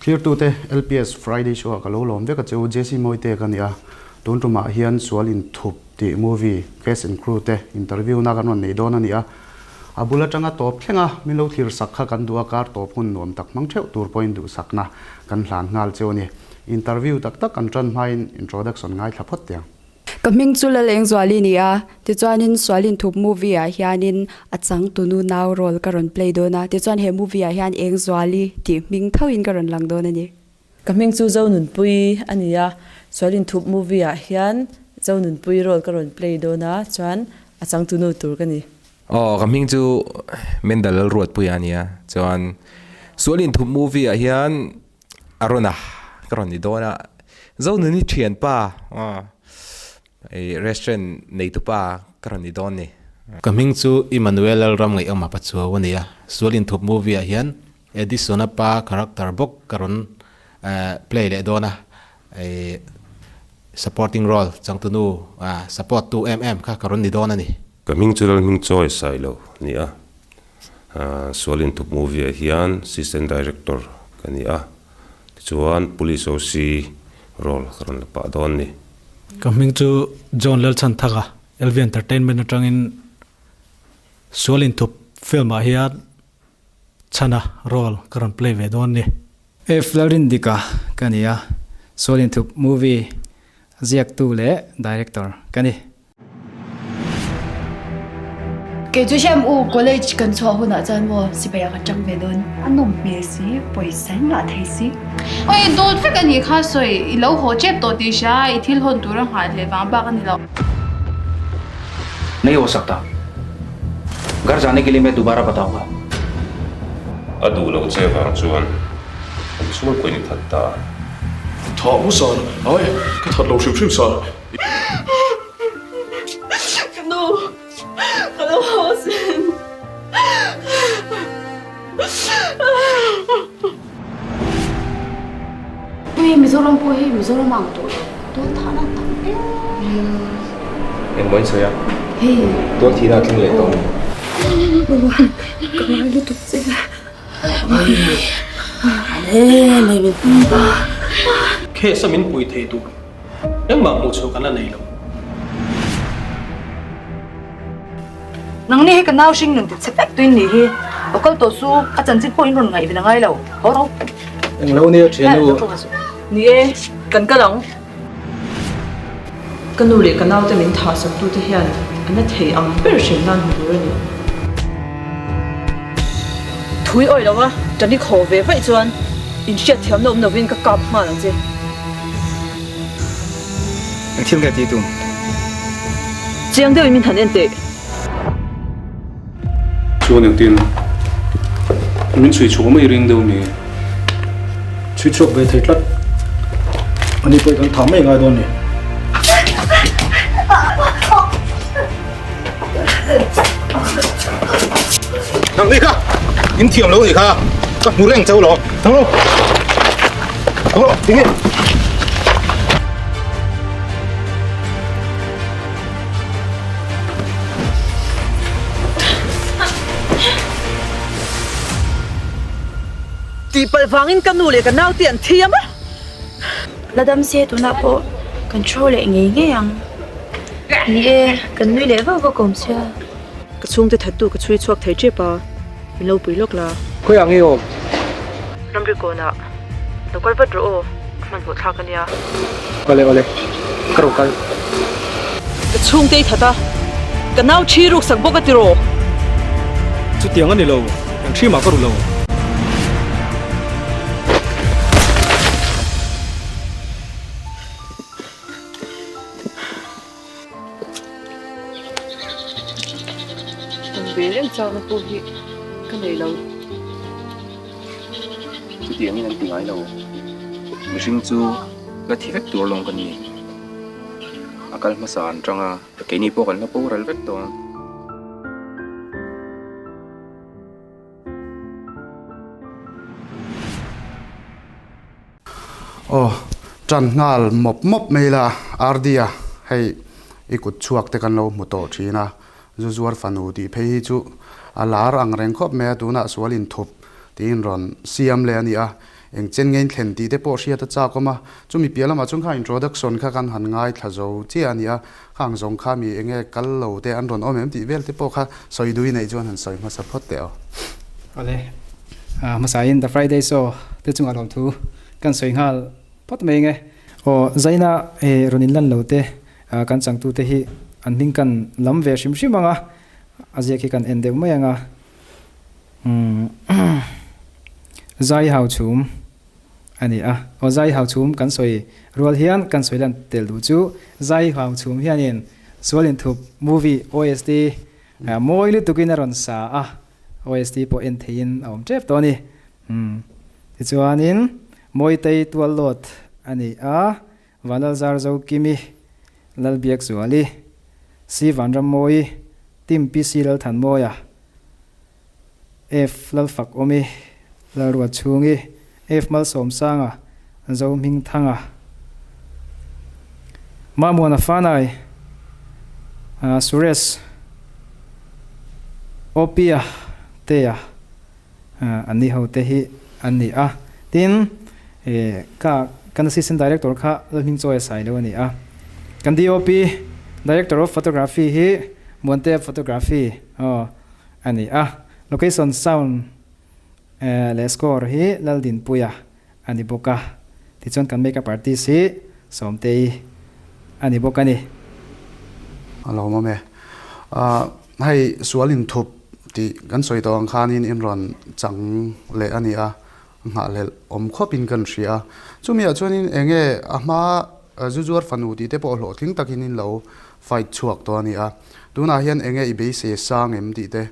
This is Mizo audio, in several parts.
Thlirtute, LPS Friday Show ah ka lo lawm vek a che u, Jesse Mawite ka ni a, tun tumah hian Sual Inthup tih movie cast and crew te interview na kan rawn nei dawn a ni a, a bul atanga tawp thleng a min lo thlir sak kha kan duh a, kar tawp hun nuam tak hmang theuh tur pawhin duhsakna kan hlan nghal cheu a ni. Interview tak tak kan tan hmain introduction ngaithla phawt tiang. Ka hming chu Lalengzuali ni a, tichuanin Sualinthup movie ah hianin a changtunu nau role ka rawn play dawn a, tichuan he movie ah hian Engzuali tih hming thoin ka rawn lang dawn a ni. Ka hming chu Zonunpui a ni a, Sualinthup movie ah hian Zonunpui role ka rawn play dawn a, chuan a changtunu tur ka ni. Aw, ka hming chu Mendal Lalruatpuia a ni a, chuan Sualinthup movie ah hian A rawn a, ka rawn ni dawn a, Zonuni thianpa i restaurant neitupa ka rawn ni dawn ni. Ka hming chu Emmanuel Lalram Ngaihawma Pachuau a ni a, Sual Inthup movie ah hian Edison-a pa character bawk ka rawn play leh dawn a, i supporting role changtunu support tu em em kha ka rawn ni dawn a ni. Ka hming chu Lalhming Chawi Sailo a ni a, Sual Inthup movie ah hian Assistant Director ka ni a, tichuan Police OC role ka rawn la pah dawn ni. Ka hming chu John Lalchhanthaka, LV Entertainment atangin Sual Inthup film ah hian Chhana role ka rawn play ve dawn ni. F Lalrindika ka ni a, Sual Inthup movie ziaktu leh director ka ni. Kei chu hriam u, college kan chhuah hunah chuan maw sipai ah ka tang ve dawn. A nawm hmel si, pawisa in ngah thei si. Oi, dawt vek a nih kha sawi, i lo haw tep tawh tih hria, i thil hawn tur a nghah leh vang bak a ni lo. Nahi ho sakta. Ghar jaane ke liye main dubara bataunga. A duh loh che vang chuan an chhung pawhin i that ta. Tha mu san, ai, ka that lo hrim hrim san. Ka nu, ka lo haw sin. Hei Mizoram pawh hi Mizoram ang tawh lo, tual thahna a tam em em. Engmaw in sawi a? Hei. Tual thihna a thleng leh tawh. Ka ngai lutuk che. Case a min pui thei tur Engmah hmuh chhuah kan la nei lo. Nangni hi ka nau hring nun ti chhe vek tuin nih hi. Lo kal tawh chu a chanchin pawh in rawn ngaih ven a ngai lo. Haw ro. Englo nia thianu. Ni e, kan kal ang. Ka nu leh ka naute min thah sak tute hian a na thei ang ber hrim nan hmu tur a ni. Thui awih lo a, Tani khaw ve vaih chuan inhriat thiamna awm lovin ka kap nghal ang che. Eng thil nge tih tum? Chiang deuhin min han en teh. Chuan engtin min chhui chhuak mai ring deuh mi? Chhui chhuak ve thei tlat. Ani pawh i kan thah mai ngai dawn ni. Nang ni kha in thiam lo ni kha ka hmu reng chau lo. Thang lo. Thang lo tinge. Tihpalh vangin ka nu leh ka nau te an thiam a. La dam se tunah pawh kan throw leh ngei ngei ang. Ni e, kan nui leh vak vak awm sia. Ka chhungte thattu ka chhui chhuak thei tep a, min lo pui lawk la. Khawiah nge awm? Ramri kawnah lo kal vat rawh aw, a hmanhmawh thlak a nia. Awle awle, ka rawn kal. Ka chhungte i that a, ka nau thi ruk sak bawk a ti rawh. Chutiang a ni lo, eng thi mah ka ru lo. Kan ve reng chakna pawh hi ka nei lo. Chutiangin an ti ngai lo. Mihring chu la thi vek tur alawm ka ni. A kal hmasa an tang a, keini pawh kan la boral vek dawn. Aw, ṭan nghal mawp mawp mai la, Ardia, hei i kut chhuak te kan lo hmu tawh ṭhin a, zu zuar fanu tih phei hi chu a lar ang reng khawp mai a, tunah sual inthup tiin rawn siam leh a ni a, Eng chen nge in thlen tih te pawh hriat a chak awm a, chumi piah lamah chuan kha introduction kha kan han ngaithla zo chiah a ni a, khang zawng kha mi eng nge kal lo te an rawn awm em tih vel te pawh kha sawi duh i neih chuan han sawi hmasa phawt teh aw. Awle, hmasain The Friday Show te chungah lawmthu kan sawi nghal phawt mai nge. Aw, Zaina rawn inlan lo te kan changtute hi an hming kan lam ve hrim hrim ang a, a ziak hi kan en deuh mai ang a. Zai hau chhum a ni a. Aw zai hau chhum kan sawi rual hian kan sawi lan tel duh chu zai hau chhum hianin sual inthup movie OST mawi lutukin a rawn sa a, OST pawh en theihin a awm tep tawh a ni. Tichuanin Mawitei tuallawt a ni a, Vanlalzar Zokimi, Lalbiakzuali, C Vanrammawi, Tim PC Lalthanmawia, F Lalfakawmi, Lalruatchhungi, F Malsawmsanga, Zohmingthanga, Mahmuana Fanai, Suresh, Opia Tea an ni ho te hi an ni a. Tin, ka kan Assistant Director kha Lalhmingchawia sai lo a ni a. Kan DOP, Director of Photography hi Muantea Photography aw a ni a. Location sound leh score hi Laldinpuia a ni bawk a. Tichuan kan makeup artist hi Sawmtei a ni bawk a ni. A lawmawm e. Hei sual inthup tih kan sawi tawh ang khanin in rawn chang leh a ni a, nghahhlelh awm khawpin kan hria a. Chumiah chuanin eng nge a hma zu zuar fanu tih te pawh hlawhtling takin in lo fight chhuak tawh a ni a. Tunah hian eng nge i beisei sang em tih te,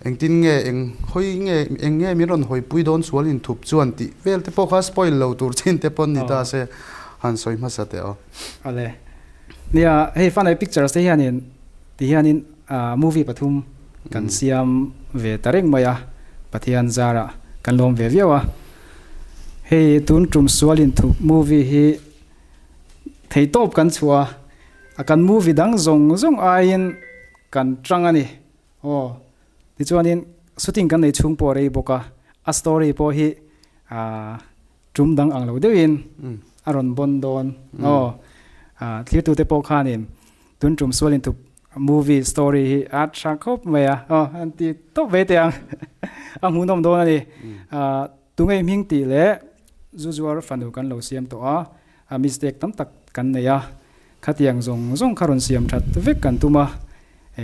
engtin nge eng hawi nge eng nge min rawn hawipui dawn sual inthup chuan tih vel te pawh kha spoil lo tur chin te pawn ni ta se han sawi hmasa teh aw. Awle. Nia, hei Fanai Pictures te hianin ti hianin movie pathum kan siam ve ta reng mai a, Pathian zarah kan lawm ve viau a. Hei tun tum sual inthup movie hi theitawp kan chhuah a, a kan movie dang zawng zawng aiin kan tang a ni. Aw, tichuanin shooting kan nei chhung pawh a rei bawk a, a story pawh hi Tum dang ang lo deuhin a rawn bawn dawn aw. Thlirtute pawh khanin tun tum sual inthup movie story hi a tha khawp mai a aw an ti tawp ve teh ang. A hmuhnawm dawn a ni. Tungei hming tih leh zu zuar fanu kan lo siam tawh a, a mistake tam tak kan nei a, khatiang zawng zawng kha rawn siam that vek kan tum a,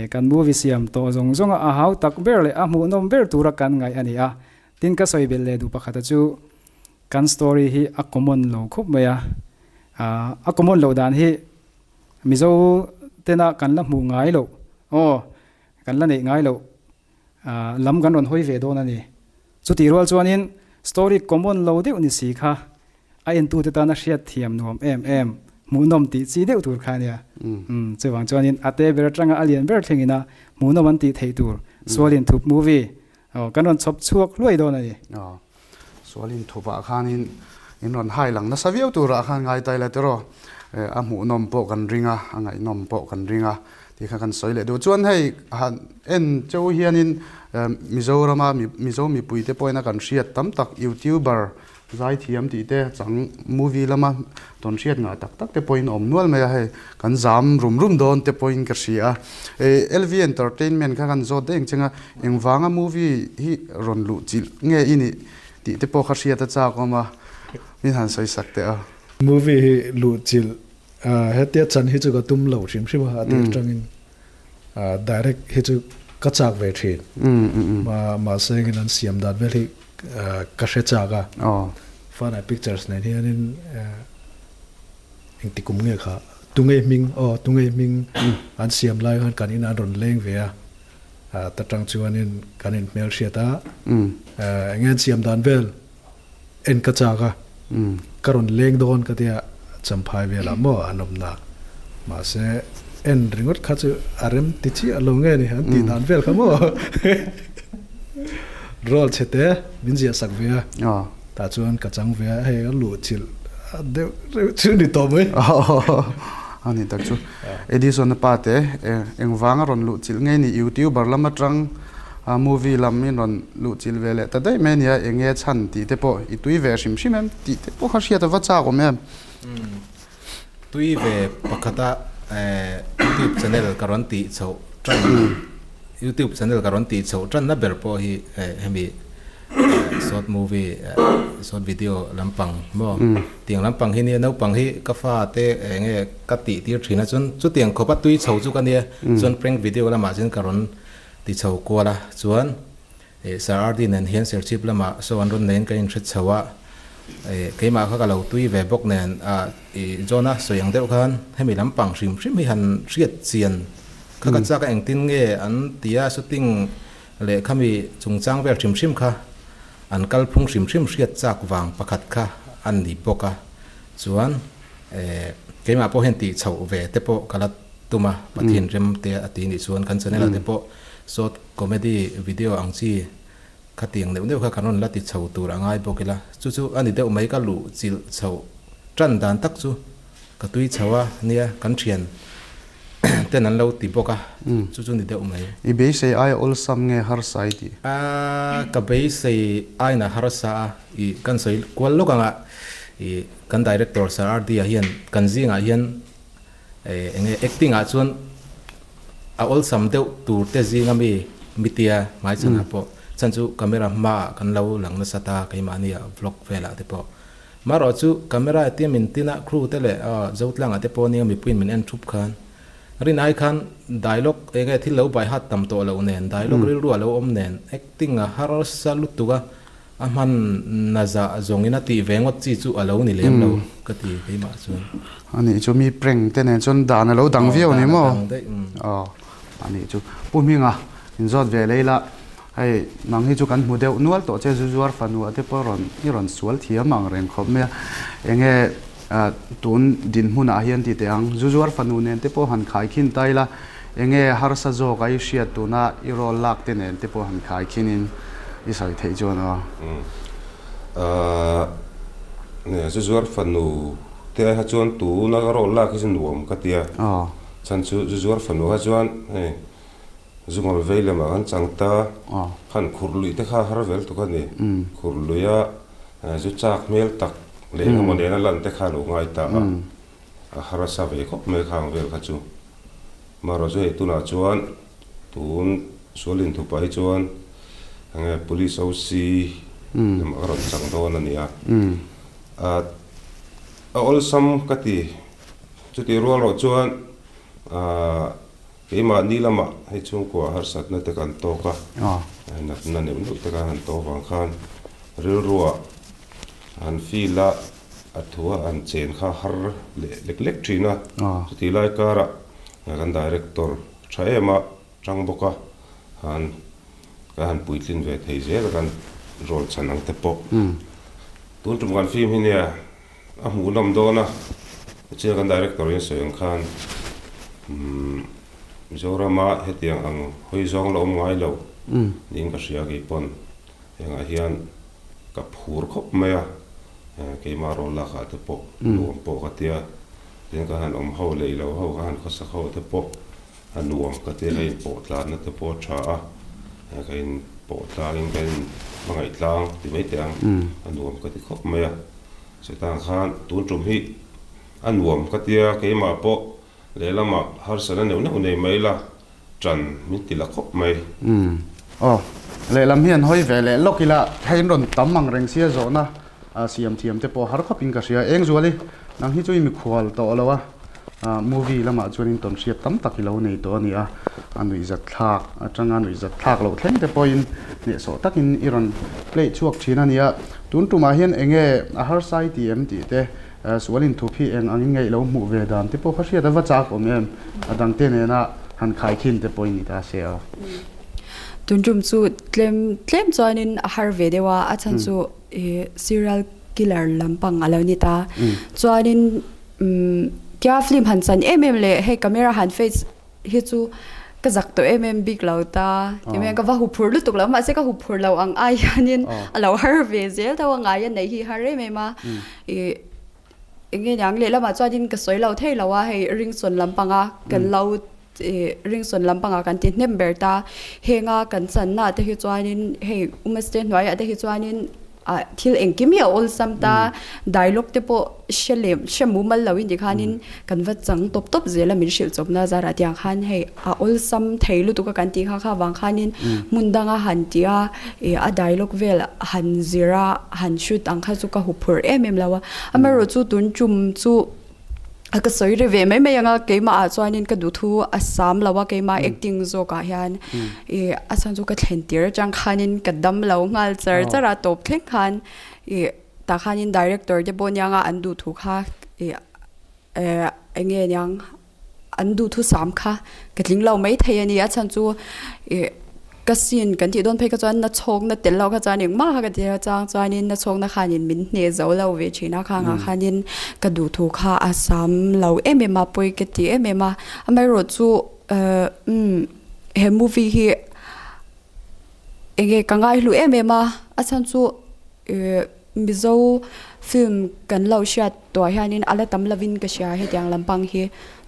kan movie siam tawh zawng zawnga a hau tak ber leh a hmuhnawm ber tura kan ngaih a ni a. Tin ka sawi belh leh duh pakhata chu kan story hi a common lo khawp mai a, a common loh dan hi Mizo tena kan la hmuh ngai loh aw kan la neih ngai loh lam kan rawn hawi ve dawn a ni. Chutih rual chuanin story common lo deuh ni si kha A entute tana hriat thiam nuam em em, hmuhnawm tih chi deuh tur kha a nia. Umm, chuvang chuanin a te ber atanga a lian ber thlengin a hmuhnawm an tih theih tur Sual Inthup movie aw kan rawn chhawp chhuak hluai dawn a ni. Aw, Sual Inthupah khanin in rawn hai lang nasa viau turah khan ngai ta ila tiraw, a hmuhnawm pawh kan ring a, a ngaihnawm pawh kan ring a tih kha kan sawi leh duh. Chuan hei han en cheu hianin Mizorama Mizo mipuite pawhin a kan hriat tam tak YouTuber Zaithiam tih te chang movie lama tawn hriat ngah tak tak te pawhin awm nual mai a, hei kan zam rum rum dawn te pawhin ka hria a. LV Entertainment kha kan zawt daih ang cheng a, engvanga movie hi rawn luh chilh nge i nih tih te pawh kha hriat a chak awm a, min han sawi sak teh a. Movie hi luh chilh hetia chan hi chu ka tum lo hrim hrim a, a tir tangin direct hi chu ka chak ve thin. Mahse engin an siam dan vel hi ka hre chak a. Fanai Pictures nen hianin engti kum nge kha Tungei hming aw Tungei hming an siam lai khan kan in an rawn leng ve a. Ta tang chuanin kan in hmelhriat a. Enge an siam dan vel en ka chak a. Ka rawn leng dawn ka tia champhai velah maw an awm na. Mahse en ringawt kha chu a rem ti chiah lo nge ni an tih dan vel kha maw. Roll chhe te min ziah sak ve a, tah chuan ka chang ve a, hei a luh chilh deuh reuh chu ni tawh mai. A ni tak chu. Edison-a pa te engvanga rawn luh chilh nge ni YouTuber lam atang Movie lam in rawn luh chilh ve leh ta daih mai a nia, eng nge chhan tih te pawh i tui ve hrim hrim em tih te pawh kha hriat a va chak awm em? Tui ve pakhata YouTube channel ka rawn tih chhoh tan YouTube channel ka rawn tih chhoh tanna ber pawh hi hemi short movie short video lampang maw tiang lampang hi nia naupang hi ka fa te eng nge ka tih tir thin a chuan chutiang khawpa tui chho chu ka nia chuan prank video lamah chuan ka rawn ti chho kual a chuan ih Sir RD nen hian Serchhip lamah saw an rawn neiin ka inhre chho a ih keimah kha ka lo tui ve bawk nen ah ih John-a sawi ang deuh khan hemi lampang hrim hrim hi han hriat chian kha ka chak a engtin nge an ti a shooting leh khami chungchang vel hrim hrim kha an kalphung hrim hrim hriat chak vang pakhat kha a ni bawk a chuan eh keimah pawh hian tih chhoh ve te pawh ka la tum a Pathian rem te a ti nih chuan kan channel ah te pawh short comedy video ang chi khatiang neuh neuh kha kan rawn la ti chho tur a ngai bawk ila chu chu a ni deuh mai ka luh chilh chhoh tan dan tak chu ka tui chho a nia kan thian ten an lo ti bawk a chu chu ni deuh mai. I beisei aia awlsam nge harsa i tih? A ka beisei aina harsa a i kan sawi kual lawk ang a i kan director Sir RD ah hian kan zingah hian eng nge acting ah chuan a awlsam deuh tur te zinga mi mitia hmaichhan ah pawh chhan chu camera hma ah kan lo lang nasa ta keimahni ah vlog vel ah te pawh marawh chu camera tia min tin a crew te leh Zotlang ah te pawh nia mipuiin min en thup khan rin ai khan dialogue eng nge thil lo bai hat tam tawh loh nen dialogue rilru a lo awm nen acting a harsa lutuk a A hman na zah zawngin a tih ve ngawt chi chu a lo ni lem lo ka ti keimah chuan. A nih chu mi prank te nen chuan dan a lo dang viau a ni maw? Aw a nih chu. Pu Hminga inzawt ve lei la, hei nang hi chu kan hmu deuh nual tawh che zu zuar fanua te pawh rawn i rawn sual thiam ang reng khawp mai a. Enge tun dinhmunah hian ti teh ang, zu zuar fanu nen te pawh han khaikhin ta ila, Enge harsa zawk a i hriat tuna i role lak te nen te pawh han khai khin in i sawi theih chuan aw. Ahh ne zu zuar fanu te ai kha chuan tuna ka role lak hi chu nuam ka tia. Chhan chu zu zuar fanu kha chuan hei zu ngawl vei lamah kan chang ta khan khurh luih te kha har vel tuk a ni. Khurh luih a zu chak hmel tak leh engemaw nena lan te kha a lo ngai ta a. A harsa ve khawp mai khang vel kha chu. Marawh chu hei tunah chuan tun sual inthup ah hi chuan enge police OC lamah ka rawn chang dawn a ni a. A awlsam ka ti. Chutih rual rawh chuan keimahni lamah hei chhungkua harsatna te kan tawk a, natna neuh neuh te kan han tawk vang khan rilruah An feel a, a thu a an chen kha har leh lek lek thin a, chutih lai karah kan director tha em a tang bawk a, han kan han puitlin ve thei zel a kan rawl chhan ang te pawh. Tun tum kan film hi nia a hmuhnawm dawn a, tichuan kan director in sawi ang khan Mizorama hetiang ang hawi zawng la awm ngai lo niin ka hria keipawn. Hengah hian ka phur khawp mai a, keimah rawn lakah te pawh nuam pawh ka tia, tin ka han awm ho leh ilo ho ka han khawsak ho te pawh a nuam ka tia, ka inpawh tlanna te pawh a tha a, ka inpawh tlangin ka in hmangaih tlang ti mai teh ang, a nuam ka ti khawp mai a, chutah khan tun tum hi a nuam ka tia, keimah pawh lehlamah harsatna neuh neuh nei mai la. Ṭan min ti la khawp mai. Umm. Aw. Lehlam hi an hawi ve leh lawk ila, hei an rawn tam ang reng sia zawhna siam thiam te pawh har khawp in ka hria. Eng Zuali, nang hi chu i mikhual tawh lo a, movie lamah chuan in tawn hriat tam tak i lo nei tawh a ni a, a nuihzat thlak atanga nuihzat thlak loh thleng te pawhin hnehsawh takin i rawn play chhuak thin a ni a. Tun tumah hian eng nge a harsa i ti em tih te Sual inthup hi eng angin nge i lo hmuh ve dan te pawh kha hriat a va chak awm em? A dangte nena han khaikhin te pawhin ni ta se a. Tun tum chu tlem tlem chuanin a har ve deuh a, a chhan chu serial killer lampang a lo ni ta. Chuanin kia film han chan em em leh hei camera han face hi chu ka zak tawh em em bik lo ta ti mai ka va hu phur lutuk lo mahse ka hu phur lo ang ai hianin a lo har ve zel tho a ngai a neih hi har em em a ih eng nge niang lehlamah chuanin ka sawi lo thei lo a hei ringsawn lampanga kan lo. Ringsawn lampangah kan ti hnem ber ta. Henga kan channa te hi chuanin hei Umaste hnuaiah te hi chuanin ah thil engkim hi a awlsam ta, dialogue te pawh hre lem hre mumal lo in tikhanin kan va chang tawp tawp zel a min hrilh chawpna zarah tiang khan hei a awlsam thei lutuk a kan tih kha kha vang khanin hmun danga han tih a ih a dialogue vel han zir a han shoot ang kha chu ka huphurh em em lo a, amaherawhchu tun tum chu. A ka sawi ri ve mai mai ang a, keimah ah chuanin ka duhthu a sam lo a, keimah acting zawkah hian ih a chhan chu ka thlen tir atang khanin ka dam lo nghal char char a, tawp thleng khan ih tah khanin director te pawh aniang a an duhthu kha ih eh eng nge niang an duhthu sam kha ka tling lo mai thei a ni, a chhan chu ih. Ka sin kan tih dawn phei kha chuan na chhawkna tel lo kha chuan engmah kha ka ti a chang chuanin na chhawkna khanin min hneh zo lo ve thin a khangah khanin ka duhthu kha a sam lo em em a pawi ka ti em em a amaherawhchu ehh umm he movie hi enge ka ngaihlu em em a a chhan chu ehh Mizo film kan lo hriat tawh hianin a la tam lovin ka hria hetiang lampang hi.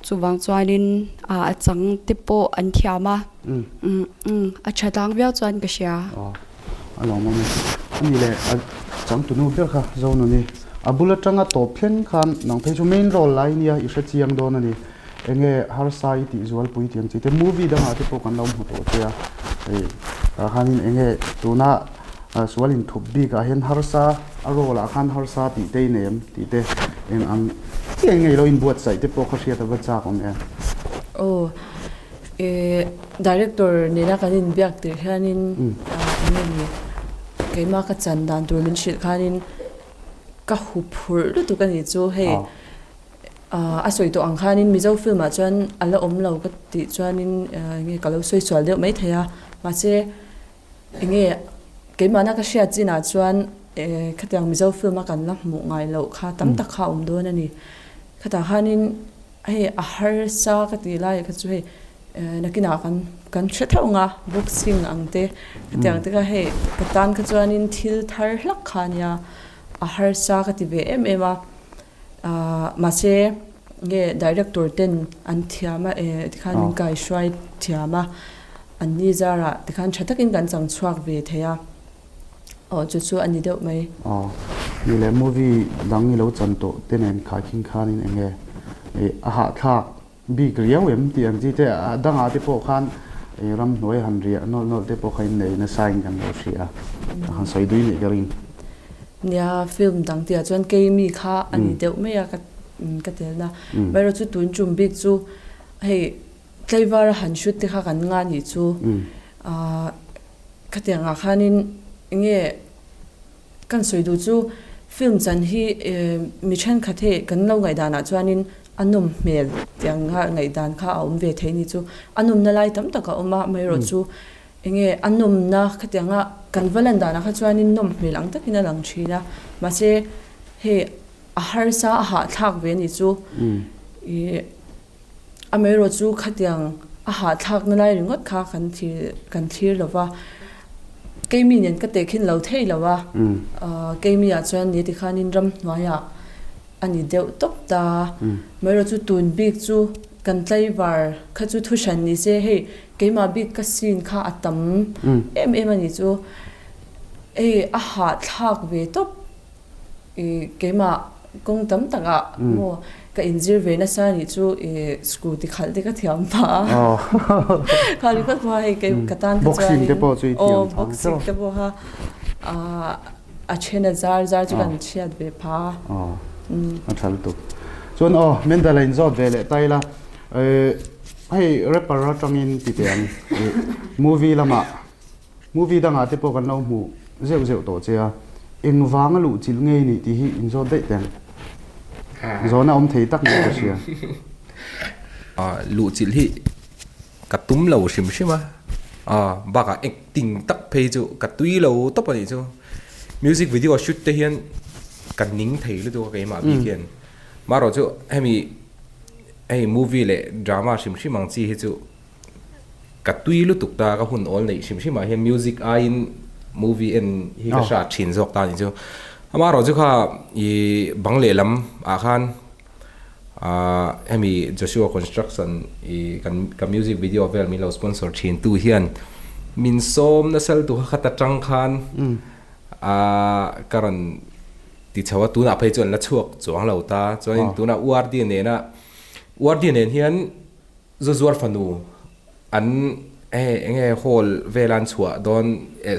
Chuvang chuanin a chang te pawh an thiam a, a tha tlang viau chuan ka hria. Aw, a lawmawm e. Ani leh a changtunu ber kha Zonuni, a bul atanga tawp thleng khan nang phei chu main role lai nia i hre chiang dawn a ni. Enge harsa i tih zualpui tih ang chi te movie dangah te pawh kan lo hmu tawh che a, hei tah khanin enge tuna sual inthup bikah hian harsa a role ah khan harsa tih te i nei em tih te eng ang chiah eng nge i lo inbuatsaih te pawh kha hriat a va chak awm em? Aw eh director nena kan inbiak tirh hianin eng nge ni keimah ka chan dan tur min hrilh khanin ka huphurh lutuk a nih chu hei A sawi tawh ang khanin Mizo film ah chuan a la awm lo ka tih chuanin enge ka lo sawi sual deuh mai thei a, mahse enge keimahna ka hriat chinah chuan khatiang Mizo film a kan la hmuh ngai loh kha tam tak kha a awm dawn a ni. Khatah khanin hei a harsa ka tih lai kha chu hei nakinah kan kan hre theuh ang a, boxing ang te khatiang te kha hei ka tan kha chuanin thil thar hlak kha a nia, a harsa ka ti ve em em a. Mahse nge director ten an thiam a eh tikhan min kaihruai thiam a, an ni zarah tikhan tha takin kan chang chhuak ve thei a, aw chu chu a ni deuh mai. Aw ni leh movie dang i lo chan tawh te nen khaikhin khanin eng nge eh a hahthlak Bik riau em tih ang chi te a dangah te pawh khan ramhnuai han riah nawlh nawlh te pawh kha in nei nasa in kan lo hria a, han sawi dui nih ka ring. Nia, film dang tihah chuan keimi kha a ni deuh mai a ka ka telna. Amaherawhchu chu tun tum bik chu hei tlaivara han shoot te kha kan nga nih chu ah khatiangah khanin enge Kan sawi duh chu film chan hi mi thenkhat hei kan lo ngaihdanah chuanin a nawm hmel tih ang kha ngaihdan kha a awm ve thei ni chu a nawmna lai tam tak a awm a, amaherawh chu enge a nawmna khatianga kan va lan danah kha chuanin nawm hmel ang takin a lang thin a, mahse hei a harsa a hahthlak ve a ni chu ih. Amaherawh chu khatiang a hahthlakna lai ringawt kha kan thlir kan thlir lo va, keimi nen ka tehkhin lo thei lo a, keimi ah chuan ni tikhanin ramhnuaiah a ni deuh tawp ta. Amaherawh chu tun bik chu kan tlaivar kha chu thu hran ni se hei keimah bik ka scene kha a tam em em a ni chu hei a hahthlak ve tawp. I keimah kawng tam takah maw ka inzir ve nasa anih chu i scooty khalh te ka thiam phah a. Kha ri khat pawh hei kei ka tan kha chuanin Boxing te pawh chu i thiam phah ang boxing te pawh kha a then a zar zar chu kan chhiat ve phah a. A tha lutuk. Chuan aw Mendal a inzawt ve leh ta ila hei rapper atangin ti teh ang movie lamah Movie dangah te pawh kan lo hmuh zeuh zeuh tawh che a, engvanga luh chilh ngei nih tih hi inzawt daih teng. Zawhna awm thei tak nih ka hria. Luh chilh hi ka tum lo hrim hrim a, bakah acting tak phei chu ka tui lo tawp a nih chu. Music video shoot te hian ka ning thei lutuk a keimah bik hian. Marawh chu hemi hei movie leh drama hrim hrim ang chi hi chu Ka tui lutuk ta, ka hun awl neih hrim hrim ah hian music aiin movie en hi ka hrat thin zawk ta a nih chu. Amaherawh chu kha i bang lehlam ah khan Hemi Joshua Construction i kan ka music video vel min lo sponsor thin tu hian min sawm nasal tu kha khat atang khan ka rawn ti chho a, tunah phei chuan la chhuak chuang lo ta. Chuanin tunah URD nena URD nen hian Zuzuar fanu an hei eng nge hall vela an chhuah dawn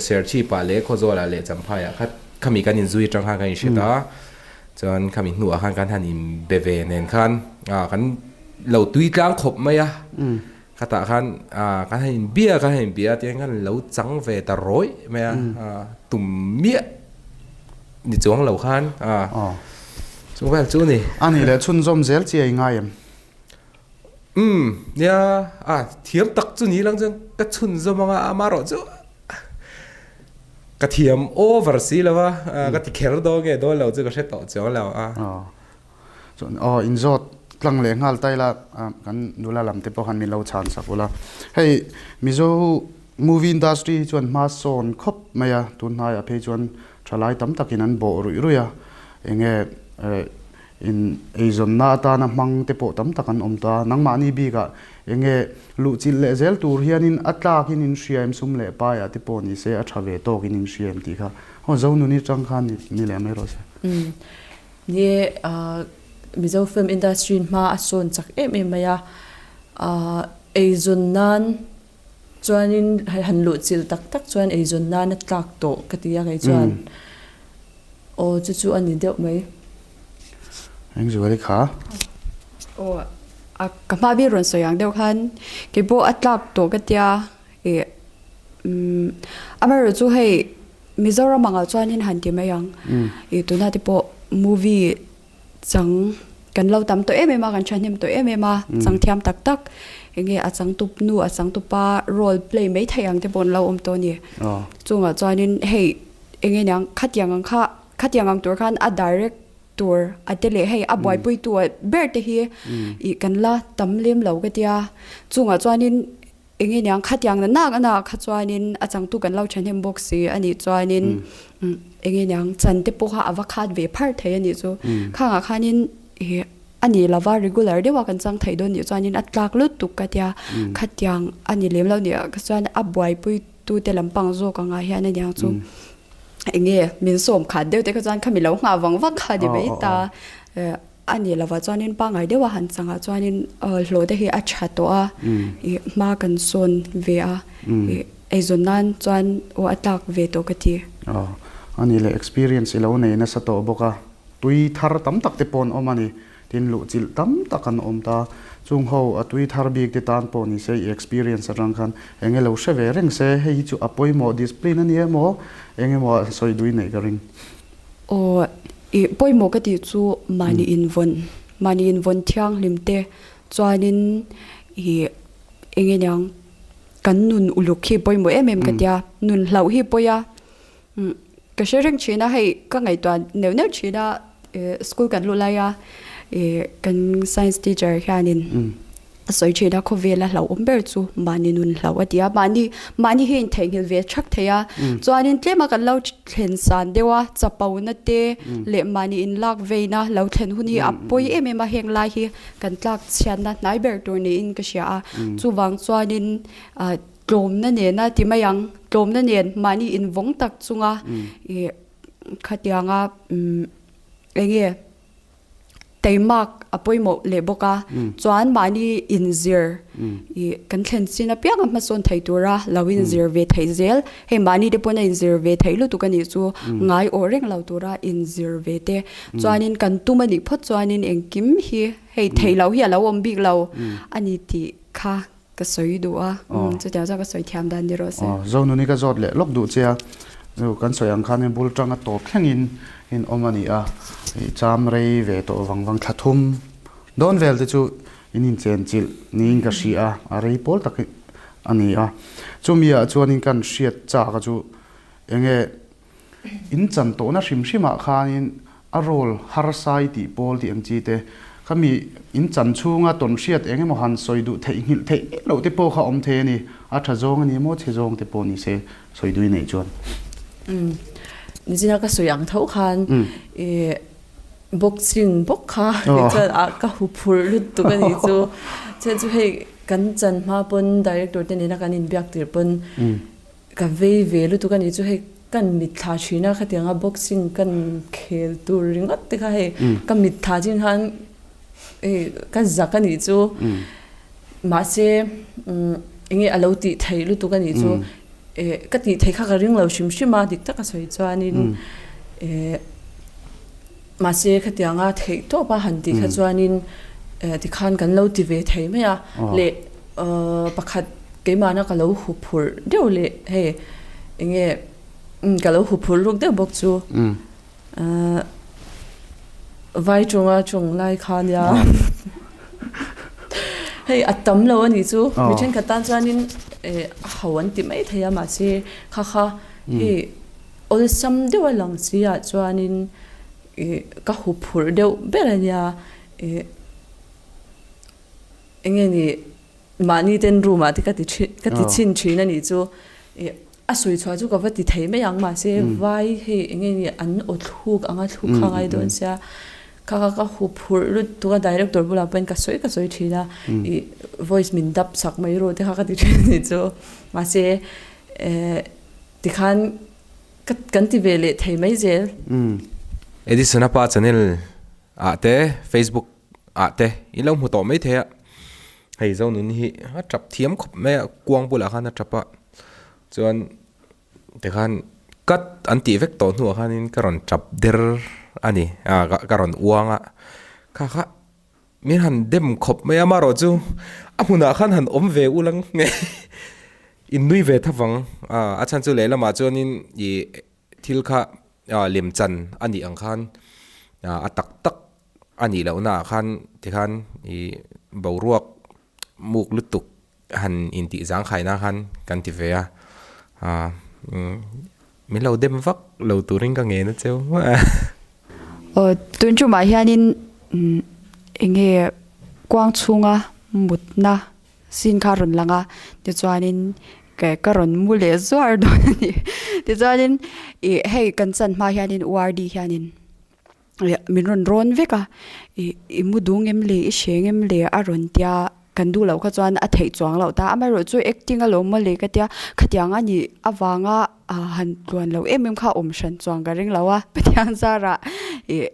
Serchhip ah leh Khawzawl ah leh Champhai ah khat khami kan inzui atang khan kan inhre ta chuan khami hnuah khan kan han inbe ve nen khan kan lo tui tlang khawp mai a khatah khan kan han inbia kan han inbia tiang khan lo chang ve ta rawih mai a tum miah ni chuang lo khan chung vel chu a ni. A nih leh chhunzawm zel chi a i ngai em? Umm nia a thiam tak chu ni lang chuan ka chhun zawm anga amarawh chu ka thiam over si lo a ka ti kher dawn nge dawn lo chu ka hre tawh chuang lo a. Chuan aw inzawt tlang leh nghal ta ila kan nula lam te pawh khan min lo chhan sak ula hei Mizo movie industry hi chuan hma sawn khawp mai a tun hnaiah phei chuan thalai tam takin an bawh ruih ruih a enge In eizawnna atana hmang te pawh tam tak an awm ta. Nangmahni bikah eng nge luhchilh leh zel tur hianin a tlakin in hria em sum leh paiah te pawh ni se a tha ve tawkin in hria em tih kha aw Zonuni atang khan ni leh mai rawh se. Umm ni Mizo film industry in hma a sawn chak em em mai a, eizawn nan chuanin han luhchilh tak tak chuan eizawn nan a tlak tawh ka ti a kei chuan. Aw chu chu a ni deuh mai. Eng zuali kha? Aw a ka hma ber rawn sawi ang deuh khan kei pawh a tlak tawh ka tia ih umm amaherawh chu hei Mizoram angah chuanin han ti mai ang ih tunah te pawh movie chang kan lo tam tawh em em a kan thahnem tawh em em a chang thiam tak tak eng nge a changtup nu a changtupa role play mai theih ang te pawh an lo awm tawh a ni chungah chuanin hei Eng nge niang, khatiang ang kha, khatiang ang tur khan a direct tur a te leh hei a buaipui tu ber te hi ih kan la tam lem lo ka tia. Chungah chuanin eng nge niang khatiang na nak a nak kha chuanin a changtu kan lo thahnem bawk si a nih chuanin eng nge niang chan te pawh kha a va khat ve phar thei a nih chu. Khangah khanin ih a ni lova regular deuha kan chang thei dawn nih chuanin a tlak lutuk ka tia. Khatiang a ni lem lo nih chuan a buaipui tute lampang zawk anga hian aniang chu enge min sawm khat deuh te kha chuan khami lo nghah vang vang kha ni mai ta a ni lova chuanin pangngai deuha han changah chuanin hlawh te hi a tha tawh a ih hma kan sawn ve a ih eizawn nan chuan aw a tlak ve tawh ka ti. Aw a ni le experience i lo nei nasa tawh bawk a tui thar tam tak te pawh an awm a ni. Tin, luhchilh tam tak an awm ta. Chung ho a tui thar bik te tan pawh ni se, i experience atang khan eng elo hre ve reng se, hei hi chu a pawimawh discipline a ni emaw, eng emaw a sawi dui neih ka ring. Aw, i pawimawh ka tih chu mahni invawn, mahni invawn thianghlim te chuanin i eng nge niang kan nun uluk hi pawimawh em em ka tia, nun hlauh hi pawi a. Ka hre reng thin a, hei ka ngaihtuah neuh neuh thin a, school kan luh lai a kan science teacher hianin a sawi thin a khawvel a hlauhawm ber chu mahni nun hlauh a ti a, mahni mahni hi intheihnghilh ve thak thei a, chuanin tlem a kan lo thlen san deuh a chapona te leh mahni inlak veina lo thlen hun hi a pawi em em a, heng lai hi kan tlak chhiatna hnai ber tur niin ka hria a, chuvang chuanin Tlawmna nena ti mai ang, tlawmna nen mahni invawng tak chunga ih khatianga eng nge teimak a pawimawh leh bawk a, chuan mahni inzir ih kan thlen chin apiang a hmasawn thei tura lo inzir ve theih zel, hei mahni te pawn a inzir ve theih lutuk a nih chu ngai awh reng lo tura inzir ve te, chuanin kan tum a nih phawt chuanin engkim hi hei theih loh hi a lo awm bik lo a ni tih kha. Ka sawi duh a, chutiang chuan ka sawi thiam dan ni rawh se. Zonuni ka zawt leh lawk duh che a, kan sawi ang khan bul tanga tawp thlengin in awm a ni a, i cham rei ve tawh vang vang thla thum dawn vel te chu in inchen chilh niin ka hria a, a rei pawl tak a ni a. Chumi ah chuanin kan hriat chak a chu enge In chan tawhna hrim hrimah khanin a role harsa i tih pawl tih ang chi te, khami in chan chhunga tawn hriat eng emaw han sawi duh theih nghilh theih miah loh te pawh kha awm thei a ni. A tha zawng a ni maw, chhe zawng te pawh ni se sawi duh i neih chuan. Umm, nizina ka sawi ang tho khan i. Boxing bawk kha tichuan a ka huphurh lutuk a nih chu. Chhan chu hei kan chan hma pawn director te nena kan inbiak tir pawn ka vei ve lutuk a nih chu hei kan mitthla thin a khatianga boxing kan khel tur ringawt te kha hei ka mitthla chin khan hei ka zak a nih chu. Mahse enge a lo tih theih lutuk a nih chu ka tih theih kha ka ring lo hrim hrim a dik taka sawi chuanin mahse khatianga theih tawp a han tih kha chuanin tikhan kan lo ti ve thei mai a leh pakhat keimahna ka lo huphurh deuh leh hei enge ka lo huphurh ruk deuh bawk chu. Vai chunga chung lai kha nia hei a tam lo a nih chu mi thenkhat tan chuanin a ho an ti mai thei a mahse kha kha hei awlsam deuh a lang si ah chuanin ih ka huphurh deuh ber a nia ih eng nge ni mahni ten room ah te ka ti thin ka ti chhin thin a nih chu ih a sawi chhuah chu ka va ti thei mai ang mahse vai hei eng nge ni an aw thluk anga thluk kha ngai dawn sia kha kha ka huphurh lutuk a director bulah pawhin ka sawi ka sawi thin a ih voice min dap sak mai rawh te kha ka ti thin a nih chu mahse eh tikhan ka kan ti ve leh thei mai zel. Edison-a pa channel ah te Facebook ah te in lo hmu tawh mai thei a hei Zonun hi a tap thiam khawp mai a kuang bulah khan a tap a chuan tikhan cut an tih vek tawh hnuah khanin ka rawn tap der a ni ah ka rawn uang a kha kha min han dem khawp mai a amaherawh chu a hmunah khan han awm ve ulang nge in nui ve thavang a chhan chu lehlamah chuanin ih Thil kha lemchan a nih ang khan a tak tak a nih lohna ah khan tikhan ih boruak muk lutuk han intih zangkhaina khan kan ti ve a, min lo dem vak lo turin ka ngen a cheu. Aw tun tumah hianin eng nge kuang chhunga mutna Sin kha a rawn lang a, tichuanin ka rawn mu leh zuar dawn a ni. Tichuanin ih hei kan chan hma hianin URD hianin ih min rawn rawn vek a, ih i mu dung em le i hreng em le a rawn tia kan duh loh kha chuan a theih chuang loh ta. Amaherawhchu acting alawm mawle ka tia khatiang a nih avanga han tluan loh em em kha a awm hran chuang ka ring lo a, Pathian zarah ih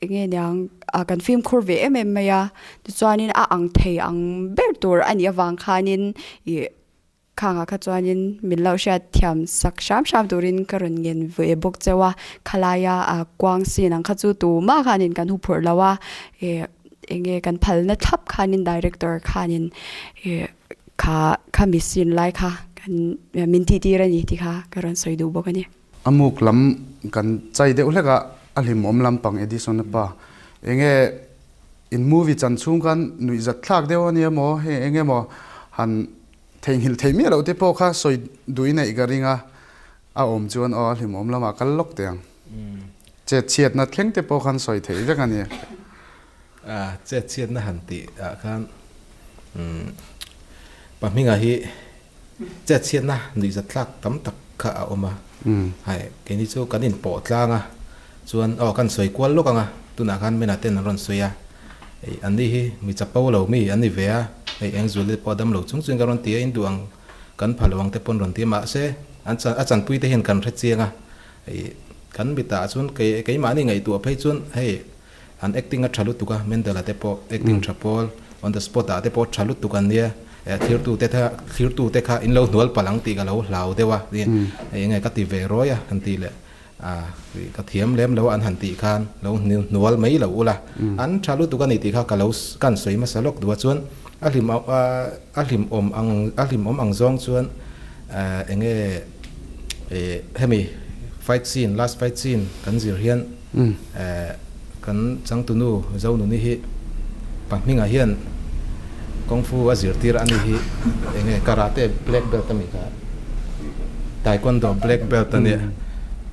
Enge niang ah kan fimkhur ve em em mai a, tichuanin a ang thei ang ber tur a nih avang khanin ih khangah kha chuanin min lo hriat thiam sak hram hram turin ka rawn ngen ve bawk cheu a, khalaia ah kuang sin ang kha chu tumah khanin kan huphurh lo a, ih enge kan phalna thlap khanin director khanin ih kha khami sin lai kha kan min tih tir a ni tih kha ka rawn sawi duh bawk a ni. A muk lam kan chai deuh hlek a, a hlimawm lampang Edison a pa. Enge in movie chan chhung khan nuihzat thlak deuh a nia maw, hei enge maw han theihnghilh theih miah loh te pawh kha sawi duh neih ka ring a, a awm chuan aw a hlimawm lamah kal lawk teh ang. Chet chhiatna thleng te pawh khan sawi theih vek a nia. Chet chhiatna han tih ah khan pa hminga hi Chet chhiatna nuihzat tlak tam tak kha a awm a, hai keini chu kan inpawh tlang a, chuan aw kan sawi kual lawk ang a, tunah khan Mena ten an rawn sawi a, hei an ni hi mi chapo lo mi an ni ve a, hei eng zual te pawh a dam lo chung chuan ka rawn ti a, in duh ang kan pha lo ang te pawh an rawn ti a, mahse an chan a chanpui te hian kan hre chiang a, hei kan mitah chuan kei keimahni ngaihtuah phei chuan hei An acting a tha lutuk a, Mendel-a te pawh acting tha pawl, on the spot ah te pawh tha lutuk an nia, thlirtu te kha thlirtu te kha in lo hnual palh ang tih ka lo hlau deuh a, eng nge ka ti ve rawi a han tih leh ka thiam lem lo a an han tih khan lo hnual mai lo ula, an tha lutuk a ni tih kha ka lo kan sawi hmasa lawk duh a, chuan a hlim a hlimawm ang a hlimawm ang zawng chuan eng nge hemi fight scene last fight scene kan zir hian Kan changtunu Zonuni hi pa hmingah hian Kung Fu a zirtir a ni hi enge Karate black belt a mi kha Taekwondo black belt a nia